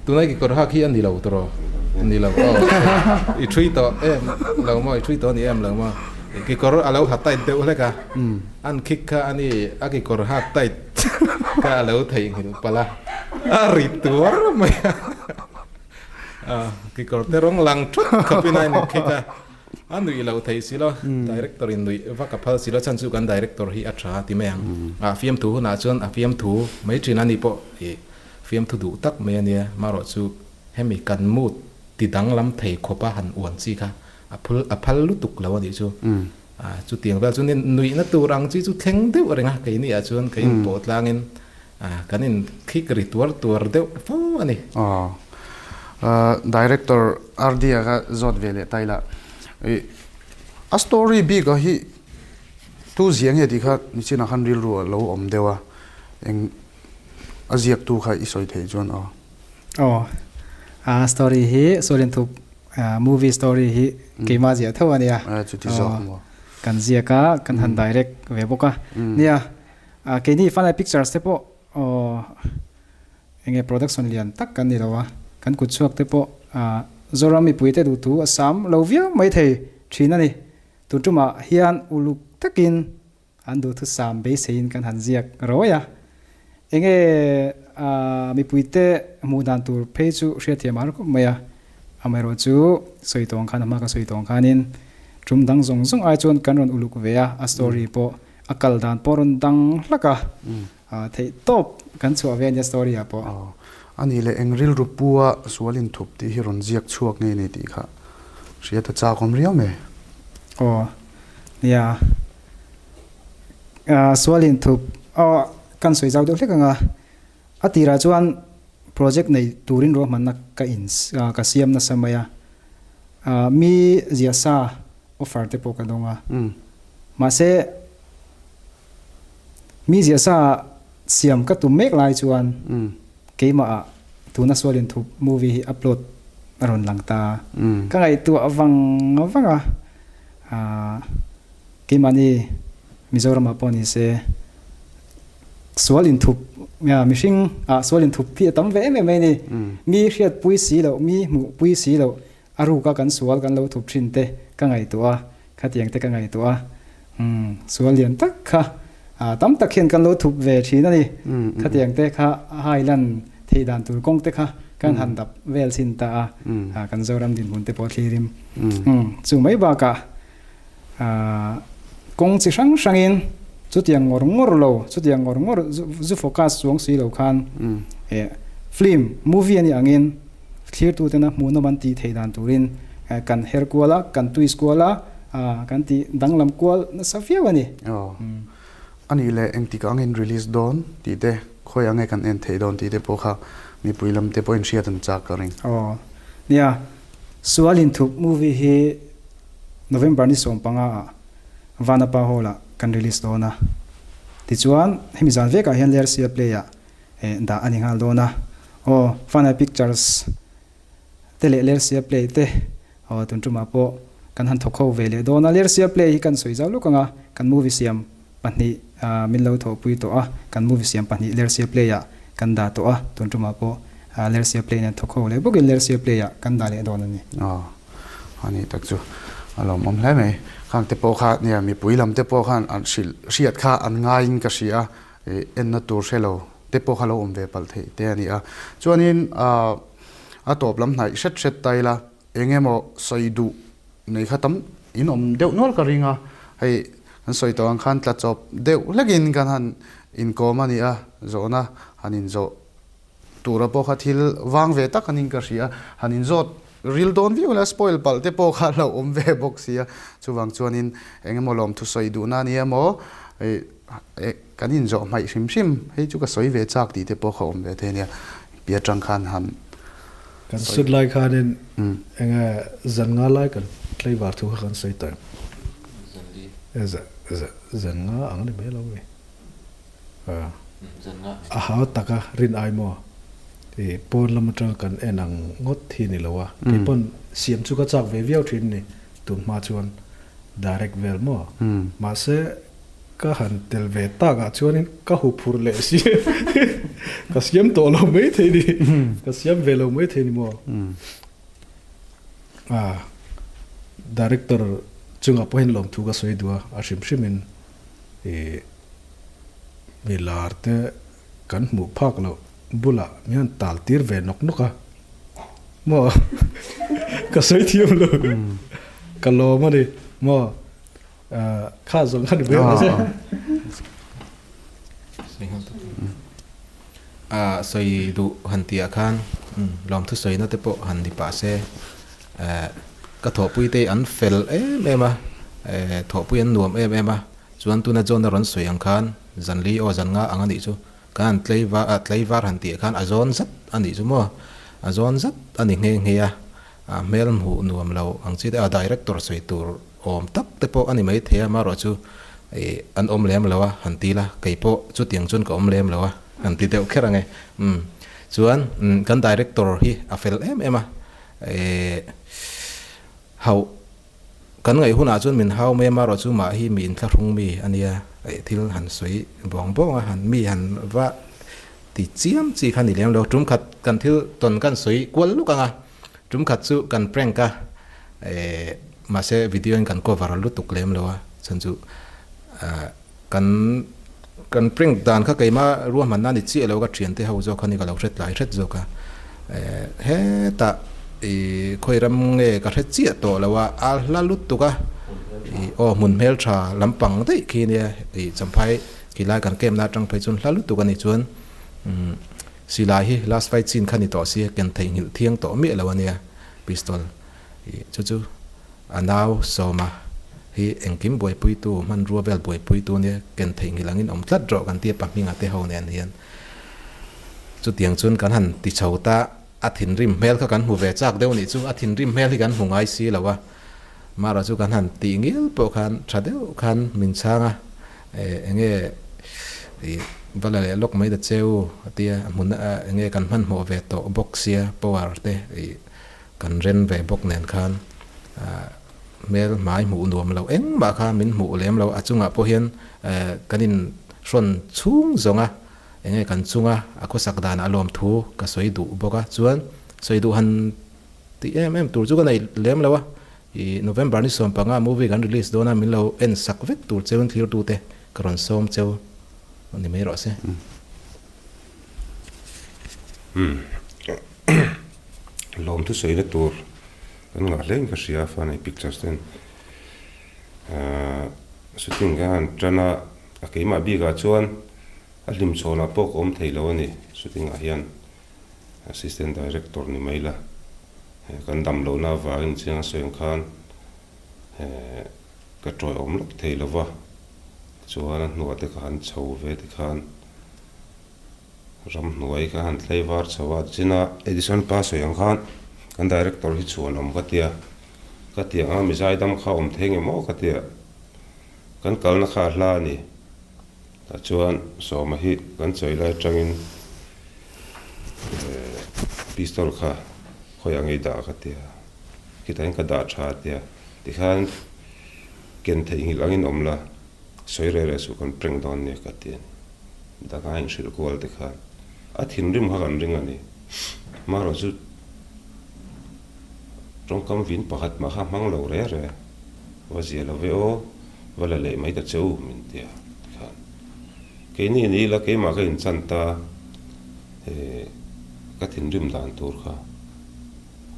tunai kekawr hak hi a ni lo tawh a ni lo aw i thui tawh em lo maw i thui tawh a ni em lo maw kekawr a lo ha tight deuh hlek a an khik kha a ni a kekawr hak tight kha a lo theihnghilh palh a a ri tuar mai a. Kekawr te rawng lang thut khawpin a inkhik a, a nuih loh theih si lo. Director in nuih vak a phal si lo, chhan chu kan director hi a tha ti mai ang. A fiamthu hunah chuan a fiamthu mai thin a ni pawh i fiamthu duh tak mai a nia. Marawh chu hemi kan mood ti danglam thei khawpa han uan chi kha a phul a phal lutuk lo a nih chu. Chutiang vel chu nuihna tur ang chi chu thleng deuh reng a, keini ah chuan ka inpawh tlangin kan inkhik ri tuar tuar deuh fo a ni. Aw. Director RD-a kha zawt ve leh ta ila. A story bik a hi tu zia nge tih kha nichinah khan rilru a lo awm deuh a, eng a ziaktu kha i sawi theih chuan aw. Aw. A story hi Sualin Thup Movie story hi keimah ziah tho a nia. Chuti zawk maw. Kan ziak a, kan han direct ve bawk a. Nia, keini Fanai Pictures te pawh enge production lian tak kan ni lo a, kan kut chhuak te pawh Zoram mipui te duhtu a sam lo viau mai thei thin a ni. Tun tumah hian uluk takin An duhthusam beiseiin kan han ziak rawi a, enge mipuite hmuh dan tur phei chu hriatthiam a har khawp mai a, amaherawh chu sawi tawng khan a hma ka sawi tawng khanin tum dang zawng zawng ai chuan kan rawn uluk ve a, a story pawh a kal dan pawh a rawn dang hlak a, theih tawp kan chhuah ve a nia story ah pawh. A nih leh eng rilru pua sual inthup tih hi rawn ziak chhuak nge ni tih kha hriat a chak awm riau mai. Aw nia. Sual inthup aw kan sawi zau deuh hlek ang a, a tirah chuan project nei turin ruahmanna ka in ka siam nasa mai a, mi ziah sa offer te pawh ka dawng a, mahse mi ziah sa siam ka tum mek lai chuan keimah ah tuna sual inthup movie hi upload a rawn lang ta, ka ngaihtuah vang vang a. Keimahni Mizoramah pawh ni se sual inthup mihring ah sual inthup hi a tam ve em em mai a ni. Mi hriatpui si loh, mi hmuhpui si loh a ruka kan sual kan lo thup thin te ka ngaihtuah a, khatiang te ka ngaihtuah a. Sual lian tak kha tam tak hian kan lo thup ve thin a ni. Khatiang te kha hai lan theih dan tur kawng te kha kan han dap vel chhin ta a, kan Zoram dinhmun te pawh thlirim. Chu mai bakah Kawng chi hrang hrangin chutiang ngawr ngawr lo, chutiang ngawr ngawr zu focus chuang si lo khan film, movie a nih angin thlirtutena hmuhnawm an tih theih dan turin kan her kual a, kan twist kual a, kan tih danglam kual nasa viau a ni. Aw. A nih leh engtik angin release dawn tih te, khawi ange kan en theih dawn tih te pawh kha mipui lam te pawhin hriat an chak ka ring. Aw. Nia, Sual Inthup movie hi November ni 15 ah Vanapa Hall ah kan release dawn a. Tichuan, hemi zan vekah hian Lersia Play ah dah a ni nghal dawn a. Aw, Fanai Pictures te leh Lersia Play te aw tun tumah pawh kan han thawk ho ve leh dawn a. Lersia Play hi kan sawi zau luk ang a, kan movie siam pahnih min lo thawhpui tawh a, kan movie siam pahnih Lersia Play ah kan dah tawh a, tun tumah pawh Lersia Play nen thawk ho leh bawkin Lersia Play ah kan dah leh dawn a ni. Aw. A nih tak chu a lawmawm hle mai. Khang te pawh kha nia mipui lam te pawh khan an hrilh hriat kha an ngaiin ka hria a, ih enna tur hre lo te pawh kha lo awm ve palh theih te a ni a. Chuanin ah a tawp lam hnaih hret hret ta ila eng emaw sawi duh nei kha tam in awm deuh nual ka ring a, hei kan sawi tawh ang khan tla chawp deuh hlekin kan han inkawm a ni a, zawhna han inzawh Tura pawh kha thil vang ve tak anin ka hria, han inzawt ril dawn viau ila spoil palh te pawh kha lo awm ve bawk sia, chuvang chuanin eng emaw lawmthu sawi duhna a ni emaw kan inzawh hmaih hrim hrim hei chu ka sawi ve chak tih te pawh kha awm ve thei ania, pi atang khan han Kan sut lai khanin enge zan nga lai kan tlaivar thu kha kan sawi tawh em? Zan nga ang ni mai lo mi. A hau taka rin ai maw? I pawn lam atanga kan en ang ngawt hi ni lo a, kei pawn siam chu ka chak ve viau thin ni, tun hma chuan direct vel maw? Mahse ka han tel ve tak ah chuanin ka hu phur leh si, ka siam tawh lo mai thei ni, ka siam ve lo mai thei ni maw? Director chungah pawhin lawmthu ka sawi duh a, a hrim hrimin i. Mi lar te kan hmuh phak loh bulah mi han tal tir ve nawk nawk a. Maw ka sawi thiam lo ka lawm a ni maw kha zawng kha ni ber a che. A sawi duh han tih ah khan lawmthu sawina te pawh han ni pah se ka thawhpui te an fel em em a thawhpui an nuam em em a chuan tuna John a rawn sawi ang khan zanli aw zan nga ang a nih chu Kan han tlei va tlei var han tih khan a zawn zat a nih chu maw? A zawn zat a ni nghe nghe a, a hmel hmuh nuam lo ang chi te a director sawi tur awm tak te pawh a ni mai thei a, amaherawh chu ih an awm lem lo a han ti la, kei pawh chutiang chuan ka awm lem lo a han ti deuh kher ang e. Umm chuan kan director hi a fel em em a, ih hauh Kan ngaih hunah chuan min hau mai a, marawh chu mah hi mi inthlahrung mi a nia, thil han sawi bawng bawng a, han mi han va ti chiam chi kha ni lem lo. Tum khat kan thil tawn kan sawi kual luk ang a, tum khat chu kan prank a, mahse video in kan cover lutuk lem lo a, chhan chu kan kan prank dan kha keimah ruahmanna ni chiah lo ka thiante ho zawk kha ni ka lo hre tlai hret zawk a hetah ih khawi ram nge ka hre chiah tawh lo a a hla lutuk a ih aw hmun hmeltha lampang daih khi nia ih champhai khi lai kan camp na atang phei chuan hla lutuk a nih chuan umm silai hi last fight chin kha ni tawh sia ken theihnghilh thiang tawh miah lo a nia pistol ih chu chu. A nau Sawma hi engkim buaipuitu, hmanrua vel buaipuitu nia ken theihnghilh angin awm tlat rawh kan ti a pahminga te ho nen hian. Chutiang chuan kan han ti chho ta, a thinrim hmel kha kan hmu ve chak deuh nih chu, a thinrim hmel hi kan hmu ngai si lo a, marawh chu kan han tih ngil pawh khan tha deuh khan min chhang a, enge ih va la leh lawk mai ta cheu a tia, a hmun enge kan hmanhmawh ve tawh bawk sia power te ih Kan ren ve bawk nen khan hmel hmai hmuh nuam lo engmah kha min hmuh lem lo. A chungah pawh hian kan in hrawn chhung zawng a, enge kan chunga a khawsak dan a lawm thu ka sawi duh bawk a. Chuan sawi duh han tih em em tur chu ka nei lem lo a. Ih November ni 15 movie kan release dawn a, min lo en sak vek tur cheu in thlir tute ka rawn sawm cheu ni mai rawh se. Lawm thusawi na tur kan ngah hle in ka hria a Fanai Pictures ten ahh shooting ka han tan a, a keimah bikah chuan a hlim chhawnah pawh ka awm thei lo a ni shooting ah hian assistant director ni mai la kan dam lohna avangin chiang a sawi ang khan ehh ka tawiawm lawk thei lo va chuan a hnuah te ka han chho ve tikhan. Ramhnuai ka han thlei var chho a, china Edison pa sawi ang khan kan director hi chhuan awm ka tia, ka ti ang a mi zaidam kha awm thei nge maw ka tia, kan kalna kha a hla a ni, tah chuan Sawma hi kan chawi lai atangin pistol kha khawiah nge i dah ka tia, khitah hian ka dah tha a tia, tikhan ken theihnghilh angin awm la. Sawi reh reh suh kan prank dawn nia ka ti a ni. Danga a inhrilh kual te khan a thinrim kha kan ring a ni. Marawh chu tawngkam vin pakhat mah kha hmang lo reh reh. Va zia lo ve aw, va la leh mai ta che u min ti a tikhan. Keini ni ila keimah ka inchan ta ka thinrim dan tur kha.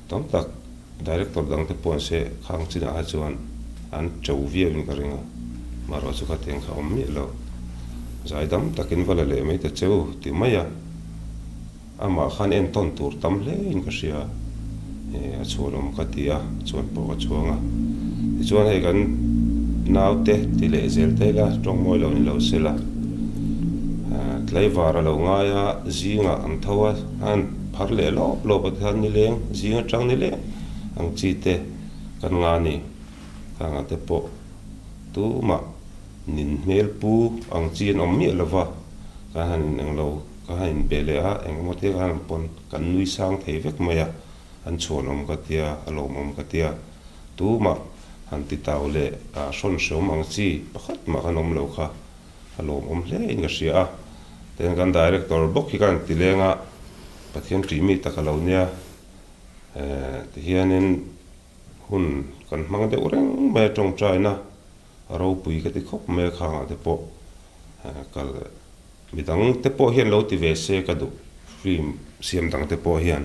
Tam tak director dang te pawh an se khang chinah kha chuan an to viau in ka ring a, marawh chu khatiang kha awm miah lo. Zai dam takin va la leh mai ta cheu ti mai a, amah khan entawn tur tam hle in ka hria, a chhuan awm ka ti a, chuan pawh ka chhuang a. Tichuan hei kan naute ti leh zel te ila tawng mawi lo ni lo se la, tlaivar a lo ngai a, zingah an tho a, an Phar leh lawp lawp a khan nileng, zing atang nileng ang chi te kan nga ni. Khangah te pawh tumah nin hmel pu ang chi an awm miah lo va, kan han in englo kan han inbe leh a, engemaw te khan an pawn kan nui sang thei vek mai a, an chhuan awm ka tia, a lawmawm ka tia, tumah han ti tau leh hrawn hreawm ang chi pakhat mah kan awm lo kha. A lawmawm hle in ka hria a, tin kan director bawk hi ka han ti leng a, Pathian tih mi tak a lo nia, eh tihianin hun kan hmang deuh reng mai a tawngtaina a ropui ka ti khawp mai a khangah te pawh kal midang te pawh hian lo ti ve se ka duh film siam dang te pawh hian.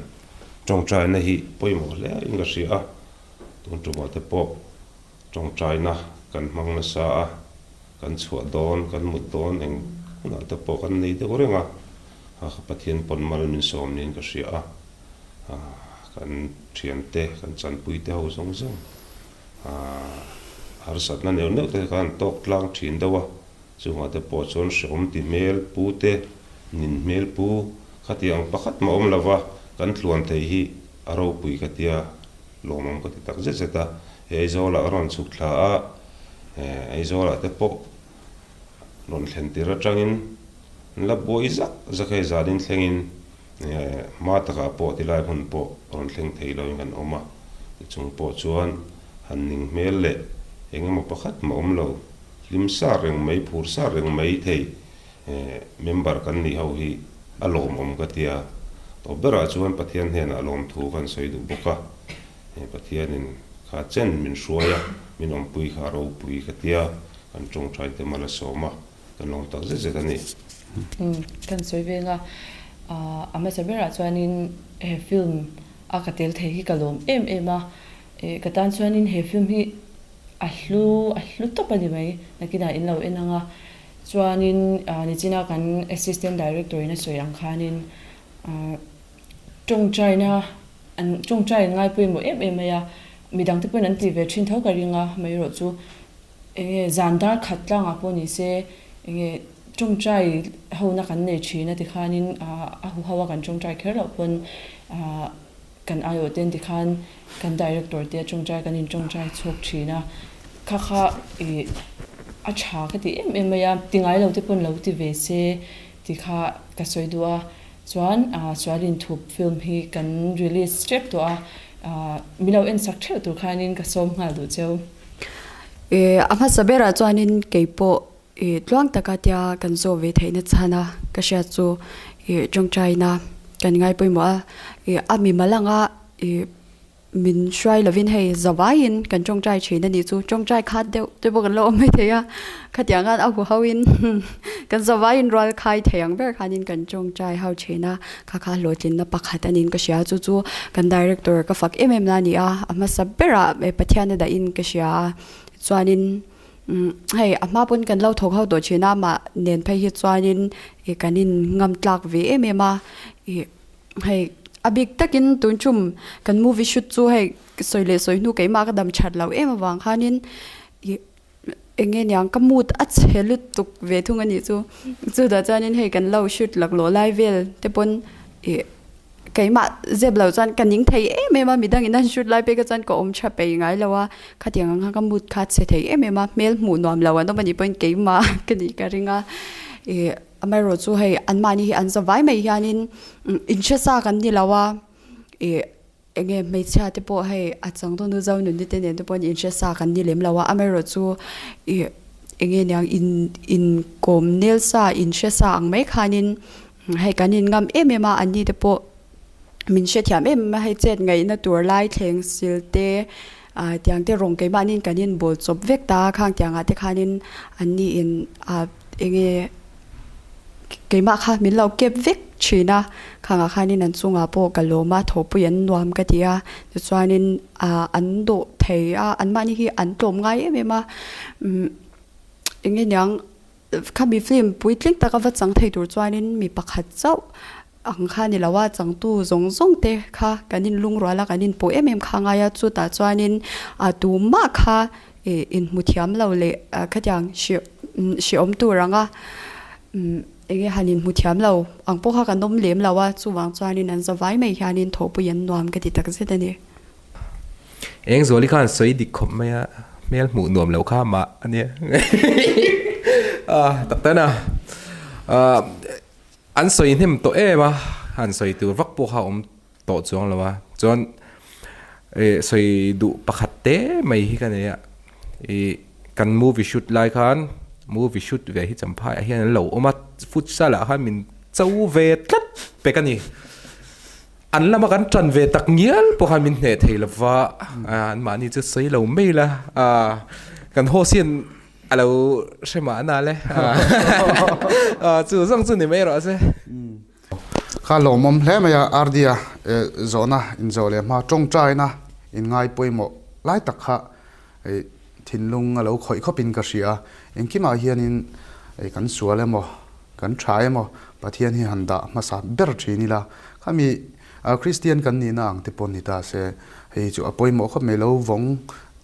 Tawngtaina hi pawimawh hle in ka hria a, tun tumah te pawh tawngtaina kan hmang nasa a, kan chhuah dawn, kan mut dawn eng hunah te pawh kan nei deuh reng a, Pathian pawn mal min sawm niin ka hria a, kan thiante, kan chanpui te ho zawng zawng harsatna neuh neuh te khan tawk tlang thin deuh a. Chungah te pawh chuan hrehawm ti hmel pu te, nin hmel pu khatiang pakhat mah awm lova kan tluan theih hi a ropui ka tia lawmawm ka ti tak zet zet a. He Aizawlah ka rawn chhuk thla a, Aizawlah te pawh rawn thlen tir atangin an la buai zak zak hei zanin thlengin hma takah pawh tilai hmun pawh rawn thleng thei loin kan awm a. Tichung pawh chuan han ning hmel leh engemaw pakhat mah awm lo. Hlim sa reng mai, phur sa reng mai thei member kan nih ho hi a lawmawm ka ti a. Tawp berah chuan Pathian hnenah lawmthu kan sawi duh bawk a. Pathianin kha chen min hruai a, min awmpui kha a ropui ka ti a, kan tawngtai te mal a sawm a, kan lawm tak zet zet a ni. Kan sawi veng a, a hmasa berah chuanin he film a ka tel thei hi ka lawm em em a, ka tan chuanin he film hi A hlu, a hlu tawp a ni mai. Nakinah in lo en ang a. Chuanin nichina kan Assistant Director in a sawi ang khanin tawngtaina an tawngtai an ngai pawimawh em em mai a. Midang te pawhin an ti ve thin tho ka ring a, amaherawh chu enge zan dar khat tlangah pawh ni se enge tawngtai hona kan nei thin a tikhanin a huho a kan tawngtai kher loh pawn Kan aiawh ten tikhan kan director te tawngtai kan in tawngtai chhuak thin a, kha kha ih a tha ka ti em em mai a, ti ngai lo te pawn lo ti ve se ti kha ka sawi duh a, chuan Sualin Thup film hi kan release tep tawh a, min lo en sak theuh tur khanin ka sawm nghal duh cheu. Ih a hmasa berah chuanin keipawh Ih tluang taka tia kan zawh ve theihna chhan a ka hriat chu ih tawngtaina kan ngai pawimawh a, ih a mimal anga ih min hruai lovin hei zavaiin kan tawngtai thin a nih chu, tawngtai khat deuh te pawh kan lo awm mai thei a, khatiang khan a huho in kan zavaiin rual khai thei ang ber khanin kan tawngtai ho thin a, kha kha hlawhtlinna pakhat a niin ka hria chu chu kan director ka fak em em la a ni a, a hmasa berah Pathian a dahin ka hria a chuanin. Hei a hma pawn kan lo thawk ho tawh thin a mah nen phei hi chuanin ih kan in ngam tlak ve em em a ih hei a bik takin tun tum kan movie shoot chu hei sawi leh sawi hnu keimah ka dam that loh em avang khanin ih eng nge niang ka mood a chhe lutuk ve thung a nih chu chutah chuanin hei kan lo shoot laklawh lai vel te pawn ih. Keimah zep lo chuan ka ning thei em em a, midang in an shoot lai pek a chuan ka awm tha peih ngai lo a, khatiang ang khan ka mood kha a chhe thei em em a, hmel hmuh nuam lo an awm a nih pawhin keimah ka nih ka ring a, ih amaherawh chu hei anmahni hi an za vai mai hianin inhre sa kan ni lo a, ih eng nge hmeichhia te pawh hei a chang dawn u zo nunni te nen te pawhin inhre sa kan ni lem lo a, amaherawh chu ih eng nge niang in inkawm nel sa inhre sa ang mai khanin Hei kan in ngam em em a, an ni te pawh min hrethiam em em a, hei chet ngaihna tur lai thleng sil te ah tiang te rawng keimahniin kan in bawl chawp vek ta a, khang tiangah te khanin an ni in ah eng nge keimah kha min lo kep vek thin a, khangah khanin an chungah pawh ka lawm a, thawhpui an nuam ka ti a, tichuanin ah an dawh thei a, anmahni hi an tlawm ngai em em a, umm eng nge niang. Khami film puitling taka va chang thei tur chuanin mi pakhat chauh ang kha ni lo a, changtu zawng zawng te kha kan inlungrual a, kan inpawh em em kha ngai a, chutah chuanin a tumah kha ih inhmu thiam lo leh khatiang hri hriawm tur anga eng nge han inhmu thiam lo ang pawh kha kan awm lem lo a, chuvang chuanin an zavai mai hianin thawhpui an nuam ka ti takzet a ni. Engzuali khan sawi dik khawp mai a, hmel hmuh nuam loh kha mah a nia. Tak tan a, an sawi hnem tawh em a, han sawi tur vak pawh kha a awm tawh chuang lo a, chuan sawi duh pakhat te mai hi ka nei a, ih kan movie shoot lai khan movie shoot ve hi champhai ah hian an lo awm a, futsal ah khan min cho ve tlat pek a ni. An lama kan ṭan ve tak ngial pawh khan min hneh thei lova, anmahni chu sawi lo mai la, kan host hian a lo hre mahna le, chu zawng chu ni mai rawh se. Kha lawmawm hle mai a, RD-a zawhna inzawh leh hma tawngtaina inngai pawimawh lai tak kha thinlung a lo khawih khawpin ka hria a, engkimah hianin kan sual emaw, kan tha emaw Pathian hi han dah hmasa ber thin ila, khami Kristian kan nihna ang te pawh ni ta se, hei chu a pawimawh khawp mai lo vawng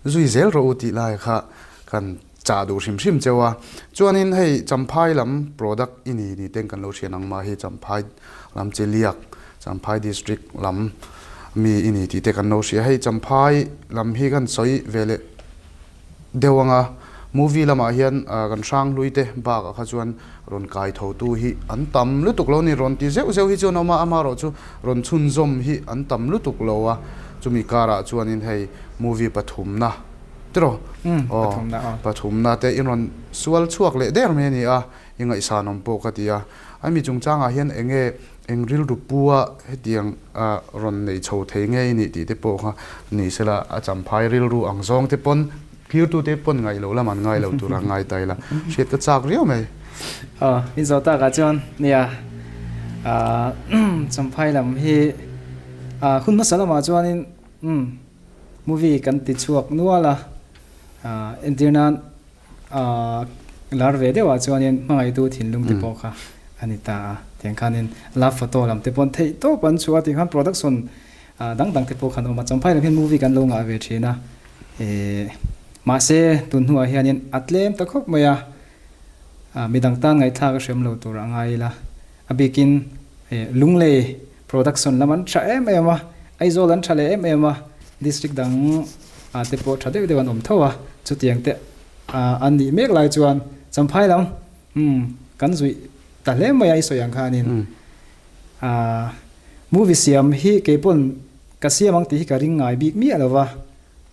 zui zel rawh u tih lai kha kan chah duh hrim hrim cheu a. Chuanin hei Champhai lam product i ni ni ten kan lo hriat ang mah hi Champhai lam Cheliak, Champhai District lam mi i ni tih te kan lo hria. Hei Champhai lam hi kan sawi ve leh deuh ang a, movie lamah hian kan Hranghlui te bakah kha chuan rawn kai tho tu hi an tam lutuk lo a ni. Rawn ti zeuh zeuh hi chuan a awm a, amaherawh chu rawn chhunzawm hi an tam lutuk lo a. Chumi karah chuanin hei movie pathumna tiraw? Aw, pathumna te in rawn sual chhuak leh der mai a ni a, i ngaihsanawm pawh ka ti a. A mi chungchangah hian eng nge eng rilru pua hetiang rawn nei chho thei nge i nih tih te pawh kha ni sela a champhai rilru ang zawng te pawn thirtute pawn ngaih loh lam an ngai lo tur a ngai ta ila hriat ka chak riau mai. Aw, in zawh takah chuan nia champhai lam hi hun hmasa lamah chuanin umm movie kan ti chhuak nual a, entir nan Lar ve deuhah chuanin hmangaihtu thinlung te pawh kha a ni ta a, tiang khanin love photo lam te paw'n theih tawp an chhuah a, tiang khan production dang dang te pawh khan a awm a, Champhai lam hian movie kan lo ngah ve thin a, mahse tun hnuah hianin a tlem ta khawp mai a, midang tan ngaihthlak a hrem lo tur a ngai ila, a bikin Lunglei production lam an tha em em a, Aizawl an tha leh em em a, district dang ah te pawh tha deuh deuh an awm tho a, chutiang te an nih mek lai chuan Champhai lam umm kan zuih ta hle mai a i sawi ang khanin ah movie siam hi keipawn ka siam ang tih hi ka ring ngai bik miah lo va,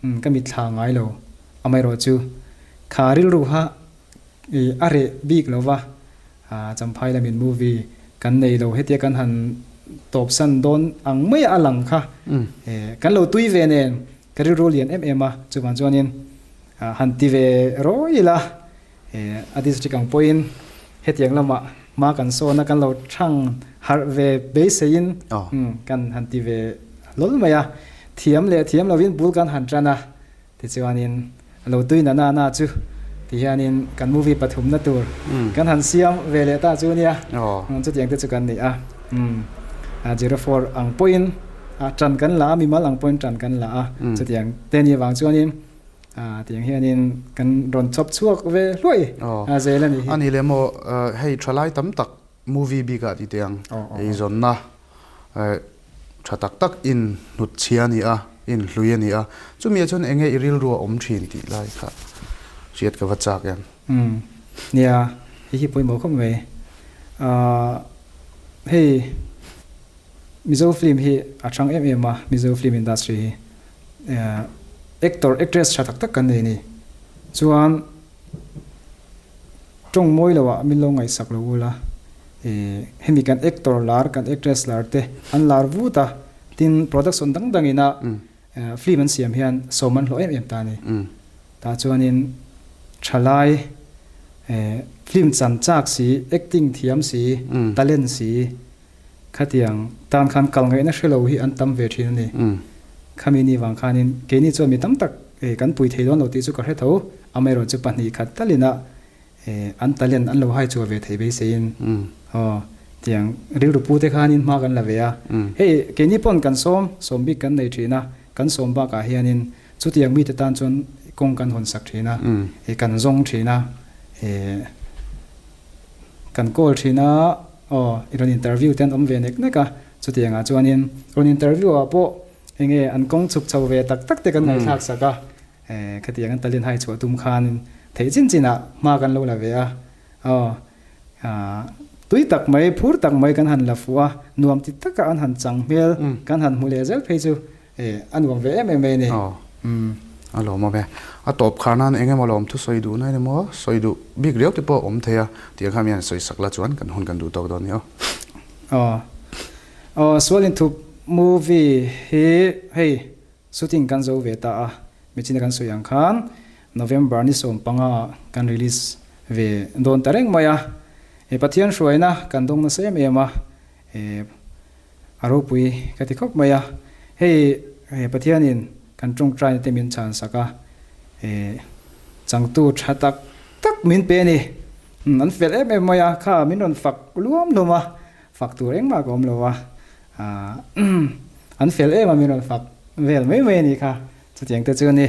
umm ka mitthla ngai lo amaherawhchu kha rilru kha I a reh bik lo va, Champhai lamin movie kan nei lo hetia kan han tawpsan dawn ang mai a lang kha kan lo tui ve nen ka rilru lian em em a, chuvang chuanin han ti ve rawi ila a district ang pawhin hetiang lamah hma kan sawn a kan lo thang harh ve beiseiin kan han ti ve hlawl mai a, thiam leh thiam lovin bul kan han tan a. Tichuanin a lo tui na na na chu ti hianin kan movie pathumna tur kan han siam ve leh ta chu nia, chutiang te chu kan ni a, Zero four ang pawhin tan kan la a, mimal ang pawhin tan kan la a, chutiang te ni avang chuanin tiang hianin kan rawn chawp chhuak ve hluai zel a ni hi. A ni leh maw, hei thalai tam tak movie bikah ti teh ang, eizawnna Tha tak tak in hnut chhia a ni a, in hlui a ni a, chumi ah chuan enge i rilru a awm thin tih lai kha hriat ka va chak em. Umm nia, hei hi pawimawh khawp mai. Ahh hei Mizo film hi a thang em em a, Mizo film industry hi actor actress tha tak tak kan nei a ni. Chuan Tawng mawi lo ah min lo ngaihsak lo ula, eh hemi kan actor lar kan actress lar te an lar vut a, tin production dang dang ina film an siam hian sawm an hlawh em em ta a ni. Tah chuanin thalai eh film chan chak si, acting thiam si, talent si khatiang tan khan kal ngaihna hre lo hi an tam ve thin a ni. Khami ni vang khanin keini chuan mi tam tak kan pui thei dawn lo tih chu ka hre tho, amaherawhchu pahnih khat talina an talent an lo hai chhuah ve thei beiseiin aw tiang rilru pu te khanin hma kan la ve a. Hei keini pawn kan sawm, sawm bik kan nei thin a, kan sawm bakah hianin chutiang mite tan chuan kawng kan hawn sak thin a, kan zawng thin a, kan call thin a. Aw, i rawn interview te an awm ve nek nek a, chutiangah chuanin rawn interview ah pawh enge an kawng chhuk chho ve tak tak te kan ngaihthlak sak a, eh khatiang an talin hai chhuah tum khanin theih chin chinah hma kan lo la ve a, aw ah tui tak mai phur tak mai kan han la fuh a, nuam ti taka an han chang hmel kan han hmu leh zel phei chu Eh, a nuam ve em em mai a ni. Aw, a lawmawm e. A tawp khar nan eng emaw lawm thu sawi duh na emaw sawi duh bik riau te pawh a awm thei a, tiang kha mi han sawi sak la chuan kan hun kan duh tawk dawn nia. Aw, aw Sual Inthup movie hi hei shooting kan zo ve ta a, michina kan sawi ang khan November ni 15 ah kan release ve dawn ta reng mai a, Pathian hruaina kan dawng nasa em em a, eh. A ropui ka ti khawp mai a, hei Pathianin kan tawngtaina te min chhan sak a, changtu tha tak tak min pe a ni. An fel em em mai a, kha min rawn fak luam luam a, fak tur engmah ka awm lo a, an fel em a min rawn fak vel mai mai a ni kha. Chutiang te chu a ni.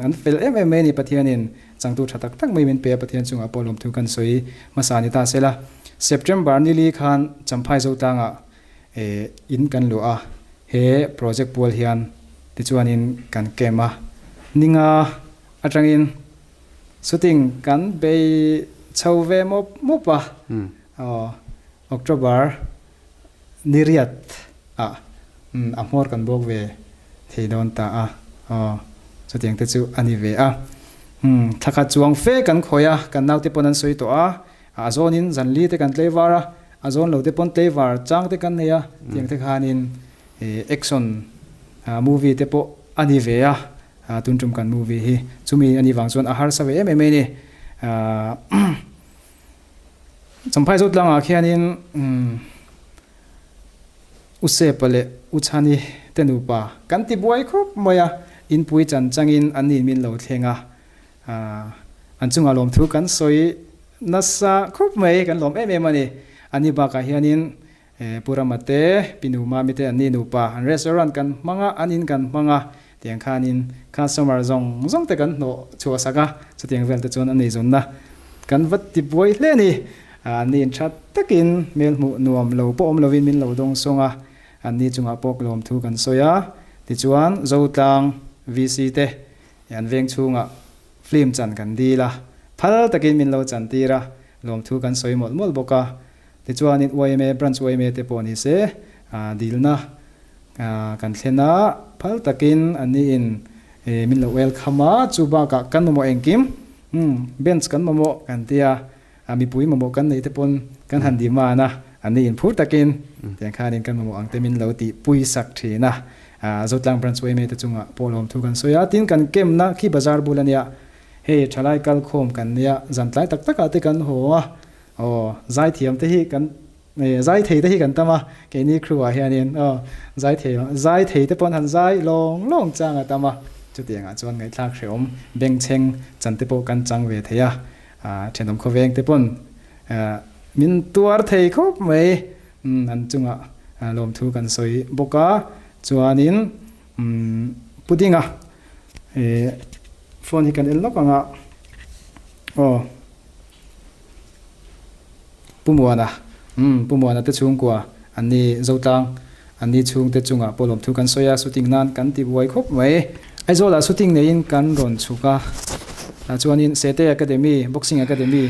An fel em em mai a ni Pathianin changtu tha tak tak mai min pe a, Pathian chungah pawh lawmthu kan sawi hmasa ni ta sela. September nili khan Champhai Zotlangah in kan luah a, he project pual hian tichuanin kan camp a, ninga atangin shooting kan bei chho ve mawp mawp a, October ni riat ah a hmawr kan bawk ve thei dawn ta a, aw chutiang te chu a ni ve a. Thla khat chuang fe kan khawi a, kan naute pawn an sawi tawh a, a zawnin zanli te kan tlei var a, a zawn lo te pawn tlei var chang te kan nei a, tiang te khanin action movie te pawh a ni ve a, tun tum kan movie hi chumi a nih vang chuan a harsa ve em em mai a ni. Champhai Zotlangah khianin U Sepa leh U Chhani te nupa kan ti buai khawp mai a, inpui chan changin an nin min lo thleng a, an chungah lawmthu kan sawi nasa khawp mai, kan lawm em em a ni. Ani bakah hianin Pu Rama te, Pi Nu Mami te an ni nupa an restaurant kan hmang a, an in kan hmang a, tiang khanin customer zawng zawng te kan hnawh chhuah sak a, chutiang vel te chuan a neizawnna kan va ti buai hle a ni. An ni in tha takin hmel hmuh nuam lo pawh awm lovin min lo dawng sawng a, an ni chungah pawh lawmthu kan sawi a, tichuan Zotlang VC te an veng chhungah film chan kan dil a, phal takin min lo chan tir a, lawmthu kan sawi mawlh mawlh bawk a. Tichuanin yma branch yma te pawh ni se dilna kan thlen a, phal takin an ni in min lo welcome a, chu bakah kan mamawh engkim bench kan mamawh kan tia, mipui mamawh kan neih te pawn kan han demand a, an ni in phur takin tiang khanin kan mamawh ang te min lo tih pui sak thin a, Zotlang branch yma te chungah pawh lawmthu kan sawi a, tin kan kemna khi bazar bul ania, hei thalai kalkhawm kan nia, zantlai tak takah te kan haw a. Aw, zaithiam te hi kan, zai thei te hi kan tam a, keini crew ah hianin aw, zai thei, zai thei te pawn han zai lawng lawng chang a tam a, chutiang ah chuan ngaihthlak hrehawm bengchheng chan te pawh kan chang ve thei a, thenawm khawveng te pawn min tuar thei khawp mai, an chungah lawmthu kan sawi bawk a, chuanin pudding a phone hi kan en lawk ang a, aw. Pu Muana, Umm, Pu Muana te chhungkua an ni Zotlang, an ni chhungte chungah pawh lawmthu kan sawi a, shooting nan kan ti buai khawp mai. Aizawlah shooting neiin kan rawn chhuk a, tah chuanin Sete Academy, Boxing Academy,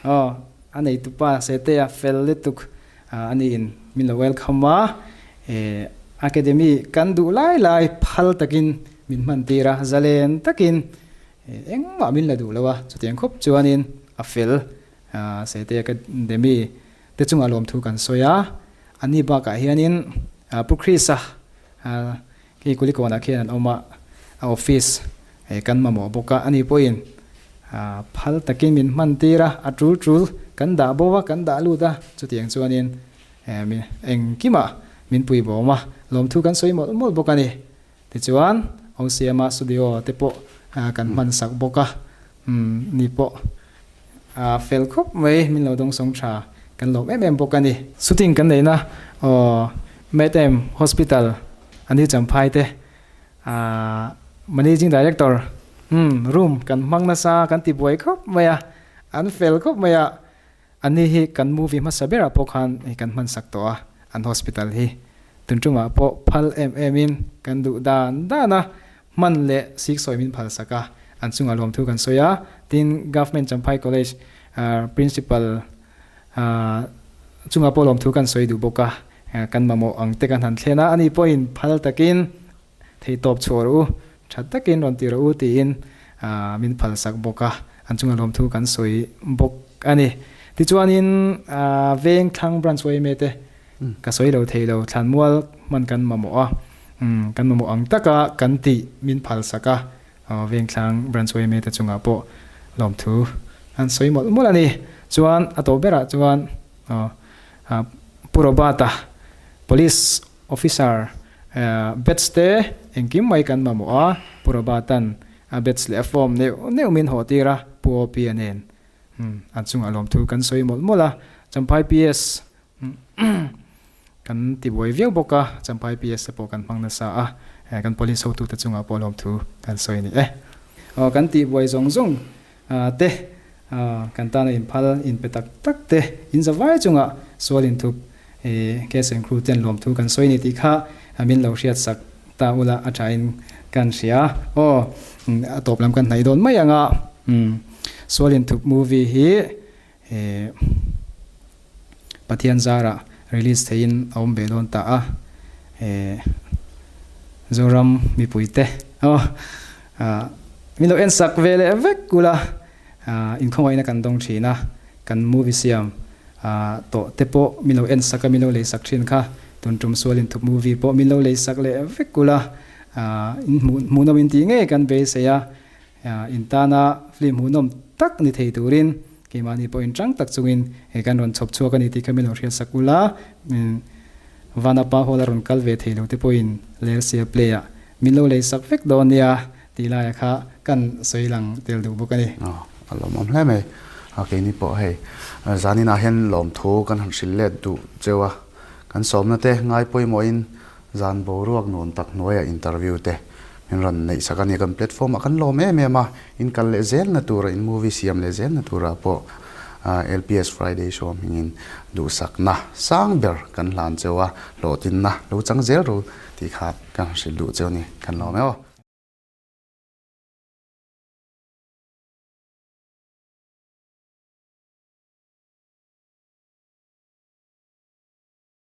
aw, a neitupa Setea fel lutuk a niin min lo welcome a, eh, Academy kan duh lai lai phal takin min hman tir a, zalen takin Engmah min la duh lo a, chutiang khawp chuanin a fel Sete Academy te chungah lawmthu kan sawi a, ani bakah hianin Pu Chris-a khi Kulikawnah khian an awm a, a office kan mamawh bawk a, ani pawhin phal takin min hman tir a, a tul tul kan dah bo a, kan dah lut a, chutiang chuanin engkimah min pui bawm a, lawmthu kan sawi mawlh mawlh bawk a ni. Tichuan, OCM-a studio te pawh kan hman sak bawk a, ni pawh a fel khawp mai, min lo dawngsawng tha kan lawm em em bawk a ni. Shooting kan neihna aw Medem Hospital a ni Champhai te Managing Director room kan hmang nasa kan ti buai khawp mai a, an fel khawp mai a, Ani hi kan movie hmasa berah pawh khan kan hman sak tawh a, an hospital hi tun tumah pawh phal em em in kan duh dan dan a, hman leh siksawi min phal sak a, an chungah lawmthu kan sawi a, tin Government Champhai College Principal chungah pawh lawmthu kan sawi duh bawk a, kan mamawh ang te kan han thlen a, ani pawhin phal takin Theihtawp chhuah rawh u, tha takin rawn ti rawh u tiin min phal sak bawk a, an chunga lawmthu kan sawi bawk a ni. Tichuanin veng thlang branch yma te ka sawi lo thei lo, thlanmual hman kan mamawh a, kan mamawh ang taka kan tih min phal sak a, veng thlang branch yma te chungah pawh lawmthu an sawi mawlh mawlh a ni. Chuan a tawp berah chuan Pu Robert-a Police. Officer batch te engkim mai kan mamawh a, Pu Robert-a'n a batch leh a form neuh neuh min haw tir a, Pu OP-a nen an chungah lawmthu kan sawi mawlh mawlh a, Champhai PS kan ti buai viau bawk a, Champhai PS te pawh kan hmang nasa a, kan police hotute chungah pawh lawmthu kan sawi a ni e. Aw kan tih buai zawng zawng te, kan tana inphal inpe tak tak te in za vai chungah sual inthup case and crew ten lawmthu kan sawi a ni tih kha min lo hriat sak ta ula a thain kan hria. Aw a tawp lam kan hnaih dawn mai ang a, sual inthup movie hi Pathian zarah release theihin a awm ve dawn ta a, Zoram mipuite aw min lo ensak ve leh vek kul a, inkhawngaihna kan dawng thin a, kan movie siam tawh te pawh min lo ensak a, min lo leisak thin kha, tun tum sual inthup movie pawh min lo leisak leh vek kul a, in hmuhnawm intih ngei kan beisei a. In tana film hmuhnawm tak ni thei turin keimahni pawh inchang tak chungin he kan rawn chhawp chhuak a ni tih kha min lo hriat sak ula. Vanapa Hall a rawn kal ve thei lo te pawhin Lersia Play ah min lo lei sak vek dawn nia tih laia kha kan sawi lang tel duh bawk a ni. Aw, a lawmawm hle mai. A keini pawh hei zaninah hian lawmthu kan han hrilh let duh cheu a, kan sawmna te ngai pawimawhin Zan boruak nuam tak hnuaiah interview te min rawn neih sak a ni. Kan platform ah kan lawm em em a, in kal leh zel na tura, in movie siam leh zel na turah pawh LPS Friday show hmingin duhsakna sang ber kan hlan cheu a, hlawhtlinna lo chang zel ru tih kha kan hrilh duh cheu a ni. Kan lawm e aw.